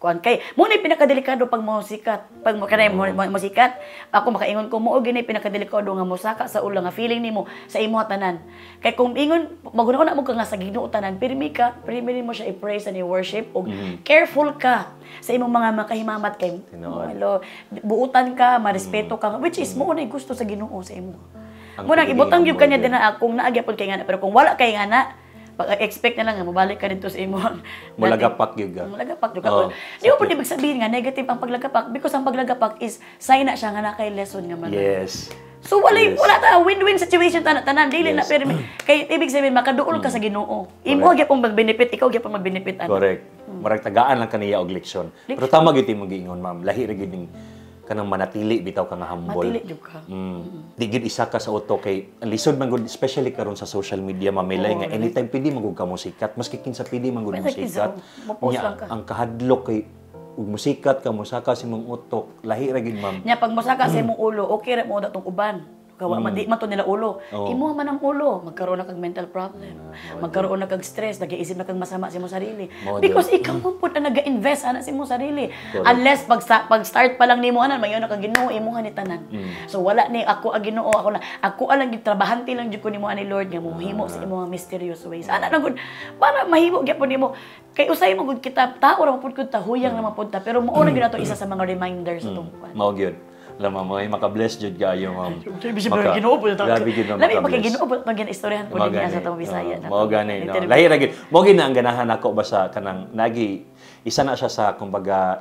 [SPEAKER 1] kuan kay mo na pinakadelikado pag mo sikat, pag mo kanay mo sikat. Ako makaingon ko, mo gini pinakadelikado nga mosaka sa ulo nga feeling nimo sa imo tanan, kay kung ingon maguna na mo ka nga sa Ginoo tanan, pirmi ka, pirmi nimo siya i-praise and i-worship ug careful ka sa imong mga makahimamat kay
[SPEAKER 3] Tinuod.
[SPEAKER 1] Malo, buutan ka, marespeto ka, which is mo na gusto sa Ginoo sa imo.
[SPEAKER 3] Ang
[SPEAKER 1] Mo nang ibutang gyud kanya
[SPEAKER 3] humble.
[SPEAKER 1] din na kung naa gyapon kay ngana, pero kung wala kay ngana, pag-expect na lang nga mobalik ka dito sa imo.
[SPEAKER 3] Mulagapak gyud ka.
[SPEAKER 1] Mulagapak gyud ka.
[SPEAKER 3] Oo.
[SPEAKER 1] Di mo po ibig sabihin nga negative ang paglagapak, because ang paglagapak is sign na siya nga na kay lesson nga man. So wala wala ta, win-win situation ta tanan, dili na pero kay ibig sabihin makaduol ka sa Ginoo. Imo gyapon mag-benefit, ikaw gyapon mag-benefit ana.
[SPEAKER 3] Correct. Murag tagaan lang kaniya og leksyon. Pero tama gyud imong giingon, ma'am. Lahi ra gyud ning kanang manatili bitaw ka nga humble.
[SPEAKER 1] Matili jud ka.
[SPEAKER 3] Di gyud isa ka sa utok kay ang lisod man gud, especially karon sa social media, mamilay, nga anytime pwede man gud ka mosikat, maski kinsa pwede man gud
[SPEAKER 1] Pwede kinsa,
[SPEAKER 3] mosikat.
[SPEAKER 1] mo-post
[SPEAKER 3] Unya,
[SPEAKER 1] lang ka.
[SPEAKER 3] ang kahadlok kay ug mosikat ka, mosaka sa imong utok, lahi ra gyud, ma'am.
[SPEAKER 1] Nya pag mosaka sa imong ulo, okay ra mo datong uban. Kawa man di man to nila ulo.
[SPEAKER 3] Oo.
[SPEAKER 1] Imo man ang ulo, magkaroon na kag mental problem. Magkaroon na kag stress, nag-iisip na kag masama sa imong sarili.
[SPEAKER 3] Mao
[SPEAKER 1] Because ikaw man pud ang nag-invest ana sa imong sarili. Unless pag start pa lang nimo ana, mayon na kag Ginoo imo ni tanan. So wala ni ako ang Ginoo, ako na ako lang gid, trabahante lang jud ko nimo ani Lord nga mohimo sa imong mysterious ways. Ana na gud para mahimo gyapon nimo. Kay usay mo gud kita, tao ra man pud gud ta, huyang ra man pud ta, pero mao na gyud ato isa sa mga reminders sa tungkol.
[SPEAKER 3] Mao gyud. Alam mo, may maka-bless jud kayo, ma'am.
[SPEAKER 1] Sabi siya, Ginoo po ito.
[SPEAKER 3] Grabe jud, ma'am,
[SPEAKER 1] Labi pa kay
[SPEAKER 3] maka-bless.
[SPEAKER 1] Ginoo po itong ginaistoryahan po
[SPEAKER 3] Mao
[SPEAKER 1] din niya
[SPEAKER 3] gani.
[SPEAKER 1] sa atong Bisaya.
[SPEAKER 3] Oo, mao gani, no. Lahi ra gyud. Mao gyud na ang ganahan ako ba sa kanang nagi isa na siya sa kumbaga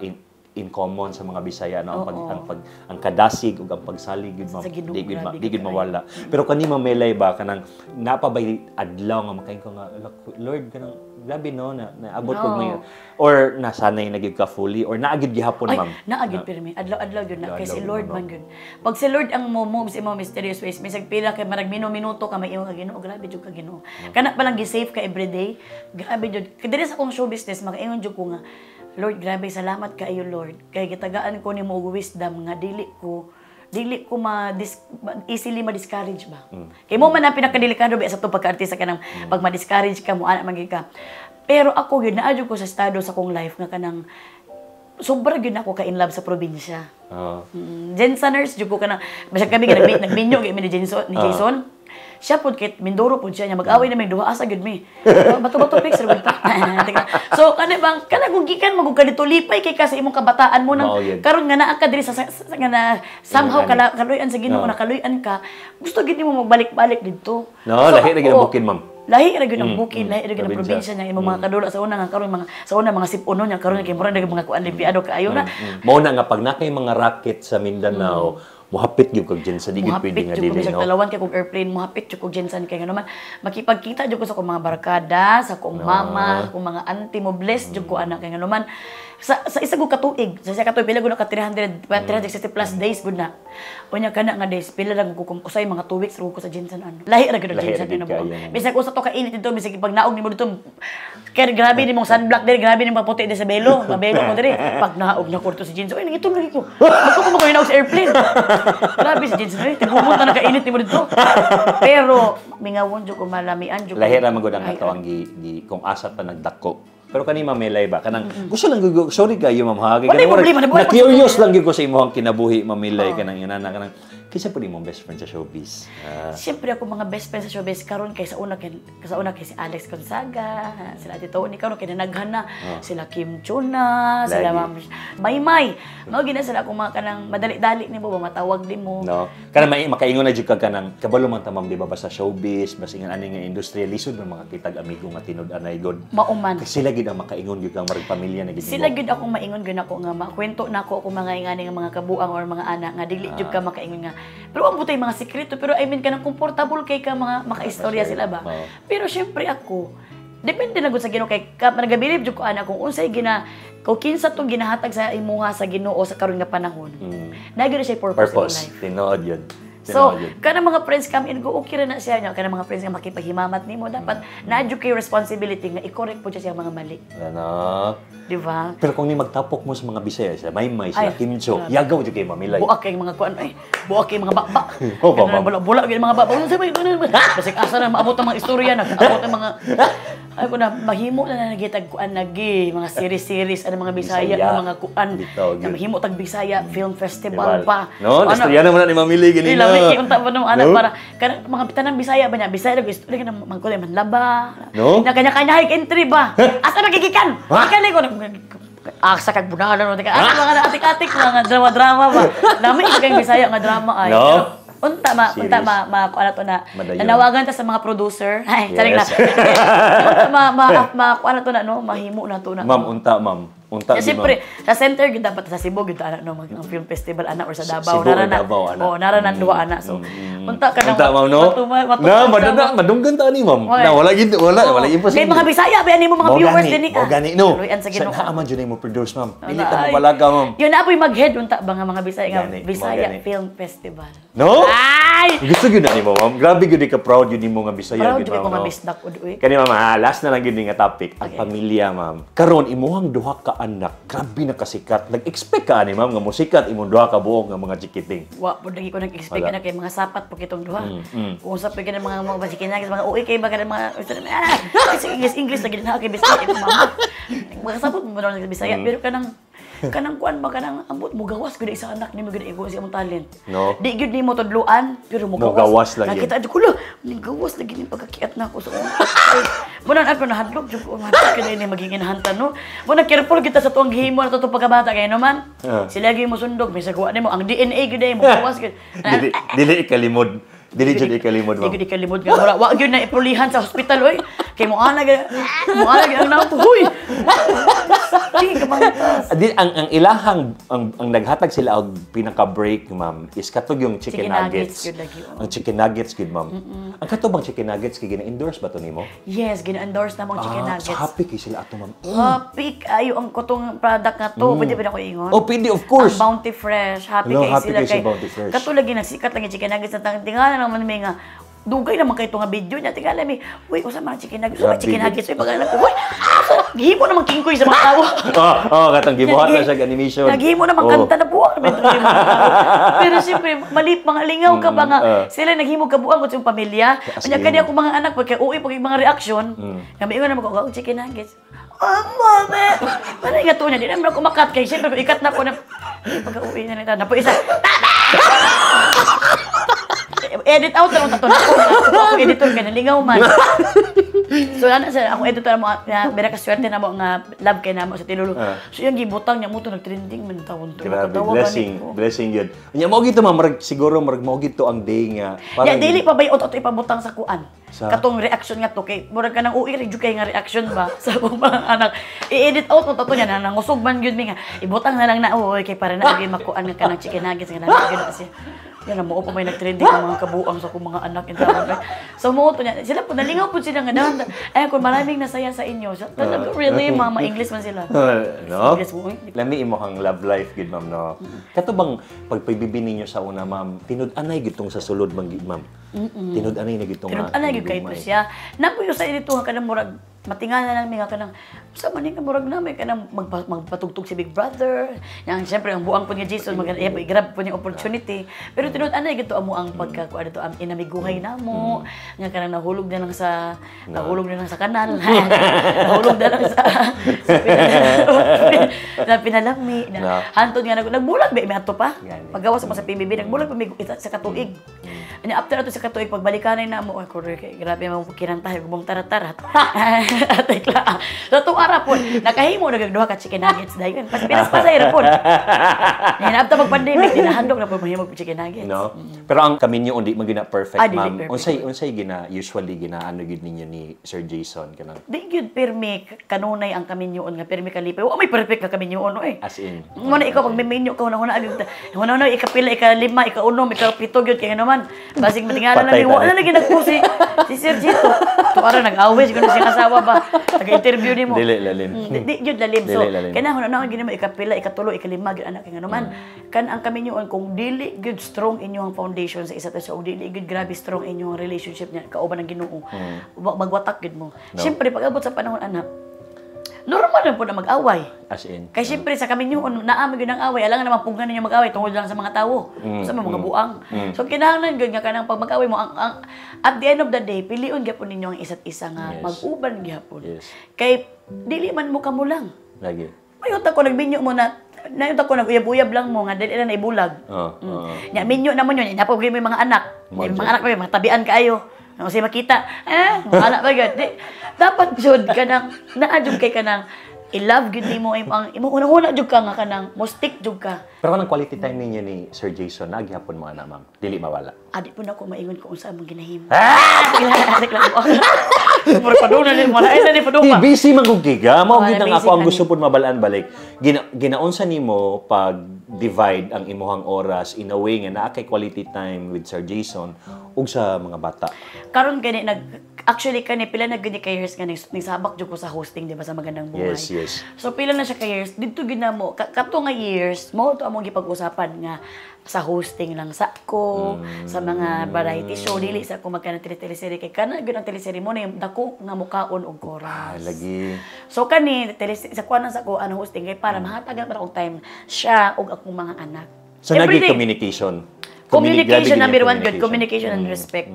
[SPEAKER 3] in common sa mga Bisaya, no, ang pag, ang pag ang kadasig ug ang pagsalig gyud, ma'am.
[SPEAKER 1] Sa Ginoo,
[SPEAKER 3] Di gyud
[SPEAKER 1] grabe
[SPEAKER 3] di gyud
[SPEAKER 1] gyud
[SPEAKER 3] mawala. Pero kani, Ma'am Melay ba, kanang napabay adlaw nga makaingon ko nga, "Lord, kanang grabe no na naabot ko
[SPEAKER 1] Oo.
[SPEAKER 3] may," or nasanay na gyud ka fully or naa gyud gihapon,
[SPEAKER 1] Ay,
[SPEAKER 3] ma'am?
[SPEAKER 1] naa gyud pirmi. Adlaw-adlaw gyud na. Kay
[SPEAKER 3] Adlaw-adlaw
[SPEAKER 1] si
[SPEAKER 3] gyud
[SPEAKER 1] Lord
[SPEAKER 3] na,
[SPEAKER 1] man gyud. Pag si Lord ang mo move sa imong mysterious ways, bisag pila kay marag mino-minuto ka may ka Ginoo, grabe jud ka Ginoo. Kana pa lang gi-safe ka everyday. Grabe jud. Kay diri sa akong show business, makaingon jud ko nga, "Lord, grabe, salamat kaayo, Lord. Kay gitagaan ko nimo og wisdom nga dili ko ma easily ma-discourage ba." Kay mo man ang pinakadelikado ba sa itong pagka-artista ka, nang pag ma-discourage ka mo, ana man gyud ka. Pero ako gyud naa jud ko sa estado sa akong life nga kanang sobra gyud ako ka in love sa probinsya.
[SPEAKER 3] Oo.
[SPEAKER 1] Gensaners jud ko kanang bisag kami nga nagminyo gyud mi ni Jason. Siya pud kay Mindoro pud siya niya, mag-away na may duha, asa gyud mi. Bato-bato fix ra gud ta. Teka. So kani bang kana kung gikan magug ka dito, lipay kay ka sa imong kabataan mo nang
[SPEAKER 3] Mao yun.
[SPEAKER 1] karon nga naa ka diri sa nga na somehow
[SPEAKER 3] Ingon
[SPEAKER 1] kala, kaluy-an sa Ginoo,
[SPEAKER 3] Oo.
[SPEAKER 1] nakaluy-an ka, gusto gyud nimo magbalik-balik didto.
[SPEAKER 3] No, lahi ra gyud ang
[SPEAKER 1] oo.
[SPEAKER 3] bukid, ma'am.
[SPEAKER 1] Lahi ra gyud ang bukid, lahi ra gyud ang
[SPEAKER 3] probinsya.
[SPEAKER 1] probinsya niya, imong mga kadula sa una nga karon mga sa una mga sip-uno niya, karon kay murag mga kuan limpiado kaayo na.
[SPEAKER 3] Mao na nga pag na kay mga racket sa Mindanao, muhapit gyud kag GenSan, di gyud
[SPEAKER 1] Muhapit
[SPEAKER 3] pwede nga
[SPEAKER 1] jud ko
[SPEAKER 3] dili,
[SPEAKER 1] bisag
[SPEAKER 3] no.
[SPEAKER 1] talawan kay kog airplane, muhapit jud kog GenSan kay ngano man makipagkita jud ko sa akong mga barkada, sa akong mama, akong mga auntie, mo bless jud ko anak kay ngano man sa isa ko katuig, sa isa ka tuig, pila gud ka 300 360 plus days gud na. Unya kana nga days, pila lang ko kung usay mga 2 weeks ra ko sa GenSan ano. Lahi ra gyud ang
[SPEAKER 3] Lahi ra
[SPEAKER 1] GenSan
[SPEAKER 3] gyud
[SPEAKER 1] ano mo.
[SPEAKER 3] kaayo.
[SPEAKER 1] Bisag usa to ka init dito, bisag pag naog nimo dito kay grabe nimong sunblock diri, grabe nimong paputi diri sa belo, mabelo ko diri. Pag naog na ko dito sa GenSan, "Oy, nangitom lagi ko. Magko ko mo naog sa airplane." Grabe si GenSan, oy, tigumon ta nakainit nimo dito. Pero mingawon jud ko, malamian jud ko.
[SPEAKER 3] Lahi ra man gud ang
[SPEAKER 1] Ay,
[SPEAKER 3] ato ang gi kung asa ta nagdako. Pero kani, Ma'am Melay ba, kanang gusto lang gyud, sorry kayo, ma'am ha. Kay
[SPEAKER 1] Walay
[SPEAKER 3] kanang
[SPEAKER 1] problema, nabuhay
[SPEAKER 3] na curious lang gyud ko sa imong kinabuhi, Ma'am Melay, kanang inana kanang kinsa pud imong best friend sa showbiz? Ah,
[SPEAKER 1] Siyempre ako mga best friend sa showbiz karon kay sa una kay si Alex Gonzaga, sila Ate Tony, karon kay nanaghan na sila Kim Chiu na, sila
[SPEAKER 3] Lagi.
[SPEAKER 1] Ma'am Maymay. Mao gina sila akong mga kanang madali-dali nimo ba matawag nimo.
[SPEAKER 3] No. Kanang may makaingon na jud ka kanang kabalo man ta, ma'am, di ba, basta showbiz, basta ingon ani nga industriya, lisod man makakitag amigo nga tinud-anay god.
[SPEAKER 1] Mauman.
[SPEAKER 3] Kasi sila gid ang makaingon gyud kang marag pamilya na gid
[SPEAKER 1] Sila
[SPEAKER 3] nimo.
[SPEAKER 1] gyud akong maingon gyud ako nga makwento na ako akong mga ingani nga mga kabuang or mga anak nga dili jud ka makaingon nga. Pero ang butay mga sekreto, pero I mean kanang komportable kay ka mga makaistorya sila ba.
[SPEAKER 3] Oo.
[SPEAKER 1] Pero syempre ako Depende na gud sa Ginoo kay nagabilib jud ko ana kung unsay gina kung kinsa tong ginahatag sa imuha sa Ginoo sa karon nga panahon. Naa gyud na siya purpose,
[SPEAKER 3] Purpose.
[SPEAKER 1] in life.
[SPEAKER 3] Tinuod yun.
[SPEAKER 1] So,
[SPEAKER 3] Tinuod yun.
[SPEAKER 1] kanang mga friends come and go, okay ra na siya niya. Kanang mga friends nga makipaghimamat nimo, dapat naa jud kay responsibility nga i-correct po siya mga mali.
[SPEAKER 3] Ano?
[SPEAKER 1] Di ba?
[SPEAKER 3] Pero kung ni magtapok mo sa mga Bisaya, sila Maymay, sila
[SPEAKER 1] Ay,
[SPEAKER 3] Kim Cho,
[SPEAKER 1] grabe.
[SPEAKER 3] yagaw jud kay mamilay.
[SPEAKER 1] Buak kay mga kuan ay. Buak kay mga bakba.
[SPEAKER 3] Oh, ba, ma'am?
[SPEAKER 1] Bula bula kay mga bakba. Unsa may kuan? Basig asa na maabot ang mga istorya, nag-abot ang mga ay ko na mahimo na na nagitag kuan nagi mga series-series ano mga Bisaya,
[SPEAKER 3] Bisaya.
[SPEAKER 1] nga mga kuan.
[SPEAKER 3] Bitaw,
[SPEAKER 1] Na
[SPEAKER 3] gyud.
[SPEAKER 1] mahimo tag Bisaya Film Festival pa.
[SPEAKER 3] No,
[SPEAKER 1] Ano?
[SPEAKER 3] nastorya na mo na ni Mamili
[SPEAKER 1] Di
[SPEAKER 3] ganina.
[SPEAKER 1] lami kay unta pa no anak
[SPEAKER 3] No?
[SPEAKER 1] para kanang mga tanang Bisaya ba niya? Bisaya lagi istorya kanang mangkulay man laba.
[SPEAKER 3] No?
[SPEAKER 1] Na kanya-kanya high entry ba? Asa magigikan?
[SPEAKER 3] Ha?
[SPEAKER 1] Gikan ko asa kag bunalan mo tika. Ano mga atik-atik mga drama-drama ba? Lami kay Bisaya nga drama ay.
[SPEAKER 3] No?
[SPEAKER 1] Pero, unta
[SPEAKER 3] Serious.
[SPEAKER 1] ma ma kuan to na
[SPEAKER 3] Madayon.
[SPEAKER 1] nanawagan ta sa mga producer. Ay, charing
[SPEAKER 3] Yes.
[SPEAKER 1] na. Unta ma ma ma kuan to na no, mahimo na to na.
[SPEAKER 3] Ma'am, unta, ma'am. Unta,
[SPEAKER 1] Kasi
[SPEAKER 3] di, ma'am.
[SPEAKER 1] siyempre, sa center gyud dapat sa Cebu gyud ana no mag ang film festival ana or sa Davao
[SPEAKER 3] Cebu or
[SPEAKER 1] nara na.
[SPEAKER 3] Davao, ana.
[SPEAKER 1] Oh, nara nang duha ana. So, unta ka
[SPEAKER 3] Unta, ma'am, no? Na, madana, madunggan ta ni, ma'am.
[SPEAKER 1] Oy.
[SPEAKER 3] Na, wala gid, wala,
[SPEAKER 1] Oo.
[SPEAKER 3] wala imposible.
[SPEAKER 1] Kay mga Bisaya ba nimo mga
[SPEAKER 3] Mao
[SPEAKER 1] viewers
[SPEAKER 3] gani,
[SPEAKER 1] dinhi
[SPEAKER 3] mao gani, no.
[SPEAKER 1] Luyan sa Ginoo.
[SPEAKER 3] Sa naa man jud mo produce, ma'am. Dili ta
[SPEAKER 1] Ay.
[SPEAKER 3] mo balaga, ma'am.
[SPEAKER 1] Yun na po'y mag-head unta ba nga mga Bisaya nga
[SPEAKER 3] Gani, mao
[SPEAKER 1] Bisaya
[SPEAKER 3] gani.
[SPEAKER 1] Film Festival.
[SPEAKER 3] No?
[SPEAKER 1] Ay!
[SPEAKER 3] Gusto gyud na nimo, ma'am. Grabe gyud ka proud gyud nimo nga Bisaya
[SPEAKER 1] Proud
[SPEAKER 3] gyud,
[SPEAKER 1] jud ko
[SPEAKER 3] ma'am,
[SPEAKER 1] nga
[SPEAKER 3] no?
[SPEAKER 1] bisdak ud uy.
[SPEAKER 3] Kani ma'am, ha, last na lang gyud ni nga topic, ang
[SPEAKER 1] Okay.
[SPEAKER 3] pamilya, ma'am. Karon imuhang duha ka anak, grabe na kasikat. Nag-expect ka ani, ma'am, nga mosikat imong duha ka buok nga mga chikiting?
[SPEAKER 1] Wa po lagi ko nag-expect
[SPEAKER 3] Wala.
[SPEAKER 1] na kay mga sapat po kitong duha. Kung sa pa mga mga basikinag mga uwi kay mga mga ah, kasi English English lagi na kay Bisaya ito mama. Mga sapot mo na sa Bisaya pero kanang kuan ba kanang ambot mo gawas gud isa anak nimo gud iko sa imong talent.
[SPEAKER 3] No.
[SPEAKER 1] Di gyud nimo tudluan pero mo gawas.
[SPEAKER 3] Mogawas lang yun.
[SPEAKER 1] Nakita jud ko la, ning gawas lagi ning pagkakiat na ako sa una. Muna ako nahadlok jud ko mahadlok kini ni maging inahantan no. Muna careful kita sa tuang gihimo na to pagkabata kay no man.
[SPEAKER 3] Ah.
[SPEAKER 1] Sila gyud mo sundog may saguan nimo ang DNA gyud ay mo gawas gyud.
[SPEAKER 3] Dili dili ikalimod. Dili jud ikalimod,
[SPEAKER 1] Di
[SPEAKER 3] ma'am.
[SPEAKER 1] gyud ikalimod nga mura wa gyud na ipulihan sa hospital oy. Kay mo ana gyud ang nato huy. Di ka mangitas.
[SPEAKER 3] Di, ang ilahang ang naghatag sila og pinaka break, ma'am, is katog yung chicken,
[SPEAKER 1] Chicken nuggets
[SPEAKER 3] nuggets.
[SPEAKER 1] gyud lagi, oo.
[SPEAKER 3] Ang chicken nuggets gyud, ma'am. Ang kato bang chicken nuggets kay gina-endorse ba to nimo?
[SPEAKER 1] Yes, gina-endorse na mong chicken
[SPEAKER 3] Ah,
[SPEAKER 1] nuggets.
[SPEAKER 3] so happy kay sila ato, ma'am.
[SPEAKER 1] Happy kayo ang kutong product nga to. Pwede ba na ko ingon?
[SPEAKER 3] Oh, pwede, of course.
[SPEAKER 1] Ang Bounty Fresh. Happy
[SPEAKER 3] Hello,
[SPEAKER 1] kay
[SPEAKER 3] happy
[SPEAKER 1] sila
[SPEAKER 3] kay si Bounty Fresh.
[SPEAKER 1] Katulad lagi nagsikat lang yung chicken nuggets na tingala naman may nga dugay naman kay nga video niya tingala mi uy usa man ang chicken nuggets usa
[SPEAKER 3] Grabe,
[SPEAKER 1] chicken
[SPEAKER 3] gud.
[SPEAKER 1] nuggets uy pag ko uy asa gihimo naman kingkoy sa mga tao.
[SPEAKER 3] Oh, katong gibuhat na siya og animation.
[SPEAKER 1] Naghimo naman
[SPEAKER 3] Oh.
[SPEAKER 1] kanta na buwang naman ito yung mga tao. Pero siyempre, mali, mga lingaw ka ba nga, sila naghimo kabuang ko sa iyong pamilya.
[SPEAKER 3] As
[SPEAKER 1] Kanya
[SPEAKER 3] in.
[SPEAKER 1] kani ako mga anak, pagka uwi, pag yung mga reaction, kami ingon naman ko, "Oh, chicken nuggets." Oh, mami! Ano nga to niya? Di naman ako makat. Kaya siyempre, kung ikat na ako na, pagka uwi na nito, napo isa, Tama! Edit out na lang tato na ako. Ako editor kay nalingaw man. So ana sa akong editor mo na bera ka swerte na mo nga love kay namo sa Tilulu. So yung gibutang niya mo to nagtrending man tawon to.
[SPEAKER 3] Grabe,
[SPEAKER 1] Katawa
[SPEAKER 3] blessing,
[SPEAKER 1] gani ko.
[SPEAKER 3] blessing yun. Nya mao gito, ma'am, marag siguro marag mao gito ang day nga.
[SPEAKER 1] Ya dili pa bay ato ipabutang sa kuan.
[SPEAKER 3] Sa?
[SPEAKER 1] Katong reaction nga to kay murag kanang uwi ra jud kay nga reaction ba sa akong mga anak. I-edit out mo to niya na nangusog man gyud mi nga ibutang na lang na oy kay para na gyud makuan nga kanang chicken nuggets nga na gyud na siya. Yan na mo pa may nagtrending ang mga kabuang sa akong mga anak in tawon. So mo to niya sila po nalingaw po sila nga dahan. Ay kung maraming nasaya sa inyo. So, talaga really mga ma-English man sila.
[SPEAKER 3] No?
[SPEAKER 1] English mo, eh.
[SPEAKER 3] Lami imo kang love life gid, ma'am, no. Kato bang pagpaybibi ninyo sa una, ma'am, tinud-anay gid tong sa sulod man gid, ma'am? Tinud-anay na gid tong
[SPEAKER 1] Tinud-anay gyud kay to siya. Napuyo sa dito nga kanang murag matingala lang mi nga kanang sa man nga murag nami kanang magpatugtog si Big Brother. Yang siyempre ang buang po nga Jason mag eh, grab po niya opportunity. Pero tinud-anay gid to amo ang pagka kuan dito ang inamiguhay namo nga kanang nahulog na lang sa kanal. Nahulog na lang sa na pinalami na
[SPEAKER 3] No.
[SPEAKER 1] hantod nga nagbulag ba mi ato pa.
[SPEAKER 3] Gani.
[SPEAKER 1] Paggawas mo sa PBB nagbulag pa mi isa sa katuig. Anya after ato sa katuig pagbalikanay na mo ay kore kay grabe mo kinantahay gubong tarat-tarat. Ate kla. So tuara po nakahimo na duha ka chicken nuggets dayon. Pas pinas pasay ra pod. Nya after mag pandemic dinahandok na po mahimo og chicken nuggets.
[SPEAKER 3] No? Pero ang kami niyo hindi man gina perfect,
[SPEAKER 1] Ah, dili
[SPEAKER 3] ma'am.
[SPEAKER 1] perfect.
[SPEAKER 3] Unsay unsay gina usually gina ano gid ninyo ni Sir Jason kanang
[SPEAKER 1] Di gyud pirmi kanunay ang kaminyoon nga pirmi kalipay. Wa may perfect nga kaminyoon oy.
[SPEAKER 3] As in.
[SPEAKER 1] Mo na ikaw pag may menu ka una una una una ikapila, ikalima, ikaunom, ikapito gyud kay naman. Basig matingala na
[SPEAKER 3] Patay
[SPEAKER 1] mi wa
[SPEAKER 3] tayo.
[SPEAKER 1] na lagi nagpo si Sir Gito. Tuara nag-away siguro siya asawa. ba? Taga-interview nimo.
[SPEAKER 3] Dili lalim.
[SPEAKER 1] Di gyud lalim. So,
[SPEAKER 3] Dili lalim.
[SPEAKER 1] Kanang na gini mo ikapila, ikatulo, ikalima gyud, anak, kay ngano man kan ang kaminyoon, kung dili gyud strong inyong foundation sa isa't isa ug dili gyud grabe strong inyong relationship niya kauban ng Ginoo, magwatak gyud mo. Siyempre, pag abot sa panahon, anak, normal lang po na mag-away.
[SPEAKER 3] As in.
[SPEAKER 1] Kay siyempre sa kaminyoon, naa man gyud ang away, alangan naman pugnan ninyo mag-away tungod lang sa mga tawo. Sa mga buang. So kinahanglan gyud nga kanang pag mag-away mo ang at the end of the day, pilion gyapon ninyo ang isa't isa nga mag-uban gyapon. Kay dili man mo kamo lang.
[SPEAKER 3] Lagi.
[SPEAKER 1] Mayot ako nagminyo mo na nayot ako nag-uyab-uyab lang mo nga dili na naibulag. Nya minyo naman yun, napog mo yung mga anak.
[SPEAKER 3] Mo
[SPEAKER 1] Yung
[SPEAKER 3] jud.
[SPEAKER 1] mga anak pa mga tabian kaayo. Ano siya makita? Eh, mga anak pa gyud. Di, dapat jud kanang naa jud kay kanang i-love gyud nimo ang imong unang-una jud ka nga kanang mo stick jud ka.
[SPEAKER 3] Pero kanang quality time ninyo ni Sir Jason, nagyapon mo ana, ma'am? Dili mawala.
[SPEAKER 1] Adi po na ako maingon kung unsa among ginahimo.
[SPEAKER 3] Ah!
[SPEAKER 1] Mura padung na ni wala ay na ni padung pa.
[SPEAKER 3] Busy man kog giga. Mao
[SPEAKER 1] Oo,
[SPEAKER 3] gid ang
[SPEAKER 1] na-busy
[SPEAKER 3] ako ang
[SPEAKER 1] ka
[SPEAKER 3] gusto pud mabalaan balik. Ginaunsa nimo pag divide ang imuhang oras in a way nga naa kay quality time with Sir Jason ug sa mga bata?
[SPEAKER 1] Karon gani nag actually kani pila na gani ka years nga ning sabak jud ko sa hosting, di ba, sa Magandang Buhay.
[SPEAKER 3] Yes.
[SPEAKER 1] So pila na siya ka years didto gyud na mo kato nga years mo to among gipag-usapan nga sa hosting lang sa ko, sa mga variety show, dili sa ko magkana teleserye kay kana gyud ang teleserye mo na yung dako nga mukaon og oras.
[SPEAKER 3] Ah, lagi.
[SPEAKER 1] So kani tele sa kuan sa ko ano hosting kay para mahatagan para og time siya og akong mga anak.
[SPEAKER 3] So nagi
[SPEAKER 1] Everyday.
[SPEAKER 3] Communication.
[SPEAKER 1] Communication
[SPEAKER 3] Grabe
[SPEAKER 1] number
[SPEAKER 3] gyud
[SPEAKER 1] one
[SPEAKER 3] yung
[SPEAKER 1] good. Communication and respect.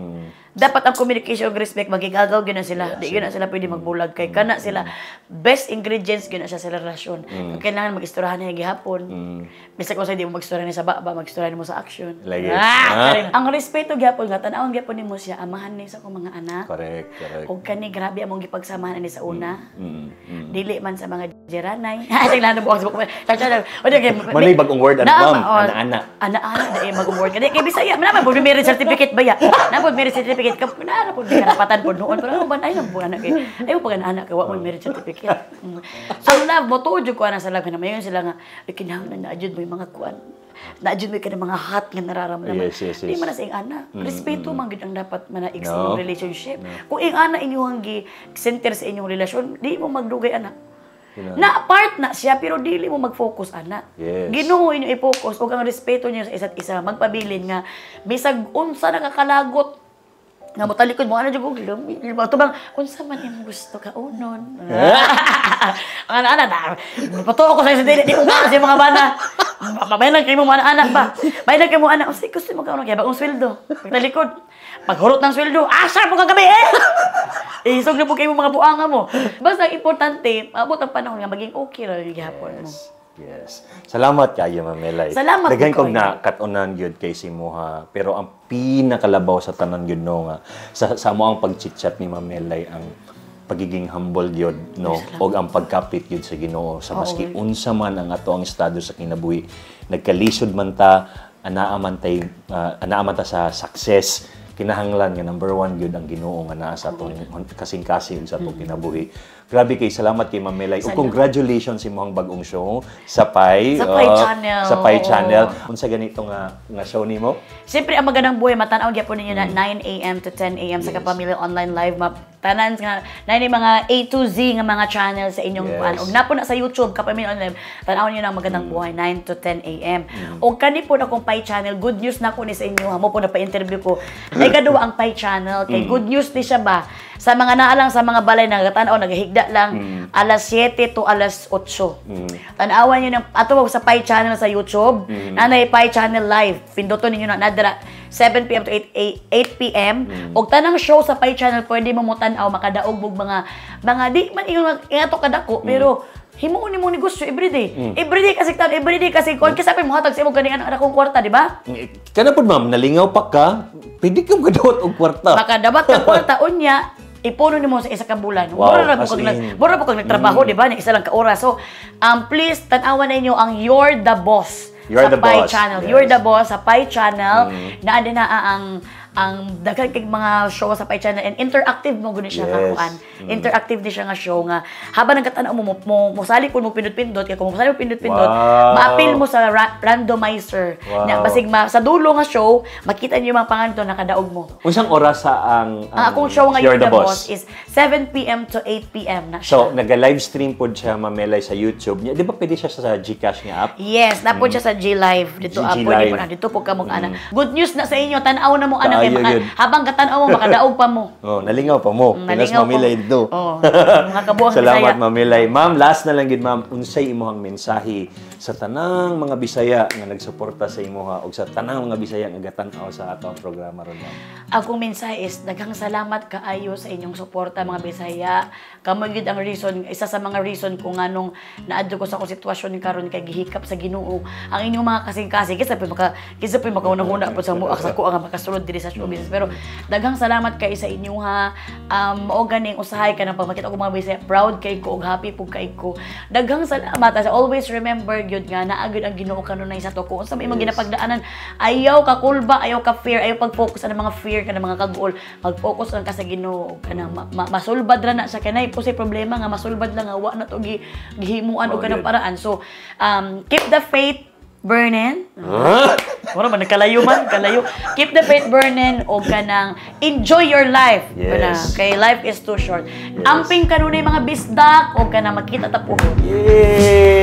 [SPEAKER 1] Dapat ang communication ug respect magigagaw gyud na sila. Di gyud na sila pwede magbulag kay kana sila best ingredients gyud na siya sa relasyon. Kailangan mag-istoryahan na gihapon. Bisag kung sa di mo mag-istoryahan sa baba, mag-istoryahan mo sa action.
[SPEAKER 3] Lagi.
[SPEAKER 1] Ah,
[SPEAKER 3] Ah.
[SPEAKER 1] ang respeto gihapon nga tan-awon gihapon nimo siya, amahan ni sa akong mga anak.
[SPEAKER 3] Correct, correct.
[SPEAKER 1] Og kani grabe among gipagsamahan ani sa una. Dili man sa mga jeranay. Ay, tingnan na buang sa buko. O, di, kay
[SPEAKER 3] Manay bagong word, ano,
[SPEAKER 1] Naa,
[SPEAKER 3] ma'am?
[SPEAKER 1] oh,
[SPEAKER 3] Ana-ana.
[SPEAKER 1] Ana-ana, di bagong word. Kaya kay Bisaya, man naman po marriage certificate ba ya? Na po marriage certificate ka, na po karapatan po noon. Pero ano ba ay lang po anak kay. Ay po anak kay wa mo marriage certificate. So love mo tuod jud ko ana sa love na mayon sila nga ay kinahanglan na jud mo yung mga kuan. Na jud mo kanang mga hot nga nararamdaman.
[SPEAKER 3] Yes,
[SPEAKER 1] Di man na sa ing ana. Respeto man gyud ang dapat manaig sa
[SPEAKER 3] No.
[SPEAKER 1] inyong relationship. Kung ing ana inyong gi center sa inyong relasyon, di mo magdugay, anak. Na part na siya pero dili mo mag-focus, ana. Ginoo inyo i-focus ug ang respeto niyo sa isa't isa magpabilin nga bisag unsa nakakalagot nga motalikod mo ana jud og tubang unsa man imong gusto kaunon. Ang ana-ana na patuo ko sa dili di mo sa mga bana. Mabay lang kay mo mga anak ba. Bay lang kay mo anak unsa gusto mo kaunon kay bagong sweldo. Pagtalikod paghurot ng sweldo, asa mo kagabi eh. Isog na po kayo mga buanga mo. Basta ang importante, abot ang panahon nga maging okay ra yung gihapon mo.
[SPEAKER 3] Yes. Salamat kayo, Ma'am Melay.
[SPEAKER 1] Salamat
[SPEAKER 3] Daghan
[SPEAKER 1] po
[SPEAKER 3] kog
[SPEAKER 1] kayo.
[SPEAKER 3] na kat-unan gyud kay simuha. Pero ang pinakalabaw sa tanan gyud no nga sa mo ang pag-chit-chat ni Ma'am Melay ang pagiging humble gyud no og ang pagkapit gyud sa Ginoo sa maski unsa man ang ato ang estado sa kinabuhi, nagkalisod man ta, anaa man ta sa success, kinahanglan nga number one gyud ang Ginoo nga naa sa atong kasing-kasing sa atong kinabuhi. Grabe kay salamat kay Ma'am Melay. Ug
[SPEAKER 1] Salamat.
[SPEAKER 3] congratulations sa imong bagong show sa Pai.
[SPEAKER 1] Sa Pai Channel.
[SPEAKER 3] Sa Pai
[SPEAKER 1] Oo.
[SPEAKER 3] Channel. Unsa ganito nga nga show nimo?
[SPEAKER 1] Siyempre, ang Magandang Buhay, matanaw gyapon ninyo na 9 a.m. to 10 a.m. sa Kapamilya Online Live. Ma tanan nga, na mga A to Z nga mga channel sa inyong kuan. Ug napo na sa YouTube, Kapamilya Online Live, tanaw niyo na ang Magandang Buhay, 9 to 10 a.m. Og kani po na akong Pai Channel, good news na ko ni sa inyo. Hamo po na pa-interview ko. Ay kaduwa ang Pai Channel. Kay good news ni siya ba? Sa mga naalang sa mga balay, nagatanaw, nagahigda lang, alas 7 to alas 8. Tanawan niyo ng, ato sa Pai Channel sa YouTube, nanay Pai Channel Live. Pinduton ninyo na nadara 7 p.m. to 8 p.m. Og tanang show sa Pai Channel pwede mo mo tan-aw, makadaog mo mga di man ingon ato kadako pero himuon nimo negosyo everyday. Everyday kasi tan everyday kasi kon kasi mo hatag sa imo gani anak akong kwarta, di ba?
[SPEAKER 3] Kana pod, ma'am, nalingaw pa ka, pwede ka makadawat og kwarta.
[SPEAKER 1] Makadabat ka kwarta unya ipuno nimo sa isa ka bulan.
[SPEAKER 3] Wow,
[SPEAKER 1] Mura ra po
[SPEAKER 3] as
[SPEAKER 1] kag
[SPEAKER 3] in.
[SPEAKER 1] Mura po kag nagtrabaho, di ba? Ni isa lang ka oras. So, please tan-awan ninyo ang You're the Boss
[SPEAKER 3] You're
[SPEAKER 1] sa
[SPEAKER 3] the
[SPEAKER 1] Pai
[SPEAKER 3] Boss.
[SPEAKER 1] Channel.
[SPEAKER 3] Yes.
[SPEAKER 1] You're the Boss sa Pai Channel. Naa din na ang Ang daghan kay mga show sa Pi Channel and interactive mo gud siya nga kuan. Interactive ni siya nga show nga habang nagkatanaw mo, mo mosali pud mo pindot-pindot, kay kung mosali mo pindot-pindot, maapil mo sa randomizer. Nya basig ma, sa dulo nga show, makita niyo yung mga pangalan to nakadaog mo.
[SPEAKER 3] Unsang oras sa ang
[SPEAKER 1] Ang akong show nga
[SPEAKER 3] You're
[SPEAKER 1] You're the Boss is 7 p.m. to 8 p.m. na siya.
[SPEAKER 3] So, naga-live stream pod siya, Mammelay, sa YouTube niya. Di ba pwede siya sa GCash nga app?
[SPEAKER 1] Yes, na po siya sa G Live dito.
[SPEAKER 3] G
[SPEAKER 1] Ah, pwede
[SPEAKER 3] Live.
[SPEAKER 1] po na dito po ka mo ana. Good news na sa inyo, tan-aw na mo ana kay
[SPEAKER 3] Kaayo
[SPEAKER 1] maka,
[SPEAKER 3] yun.
[SPEAKER 1] Habang katanaw mo, makadaog pa mo.
[SPEAKER 3] Oh, nalingaw pa mo. Pinas
[SPEAKER 1] Nalingaw pa
[SPEAKER 3] Mammelay
[SPEAKER 1] mo.
[SPEAKER 3] dito.
[SPEAKER 1] Oh, mga kabuang
[SPEAKER 3] Salamat,
[SPEAKER 1] Bisaya.
[SPEAKER 3] Mammelay. Ma'am, last na lang gid, ma'am, unsay imong mensahe sa tanang mga Bisaya nga nagsuporta sa imuha ug sa tanang mga Bisaya nga gatan-aw sa atong programa ron, ma'am?
[SPEAKER 1] Akong mensahe is daghang salamat kaayo sa inyong suporta, mga Bisaya. Kamo gyud ang reason, isa sa mga reason kung nganong naadto ko sa akong sitwasyon karon, kay gihikap sa Ginoo ang inyong mga kasing-kasing. Kaysa pa makaunang-una po sa muak sa kuha nga makasulod diri sa show business. Pero daghang salamat kay sa inyo ha. Mao ganing usahay ka nang pag makita ko mga Bisaya, proud kay ko ug happy pug kay ko. Daghang salamat. As always, remember gyud nga naa gyud ang Ginoo kanunay sa to. Kung unsa may imong ginapagdaanan, ayaw ka kulba, ayaw ka fear, ayaw pag-focus sa mga fear ka mga kaguol. Mag-focus lang ka sa Ginoo kanang masulbad ra na siya, kay nay po say problema nga masulbad lang nga wa na to gihimuan og
[SPEAKER 3] Oh,
[SPEAKER 1] kanang
[SPEAKER 3] yun.
[SPEAKER 1] paraan. So keep the faith burning.
[SPEAKER 3] Huh?
[SPEAKER 1] Wala man, nagkalayo man, kalayo. Keep the faith burning o kanang enjoy your life. Kana, kay life is too short. Amping kanunay, mga bisdak, o kanang makita ta puhon.
[SPEAKER 3] Yay!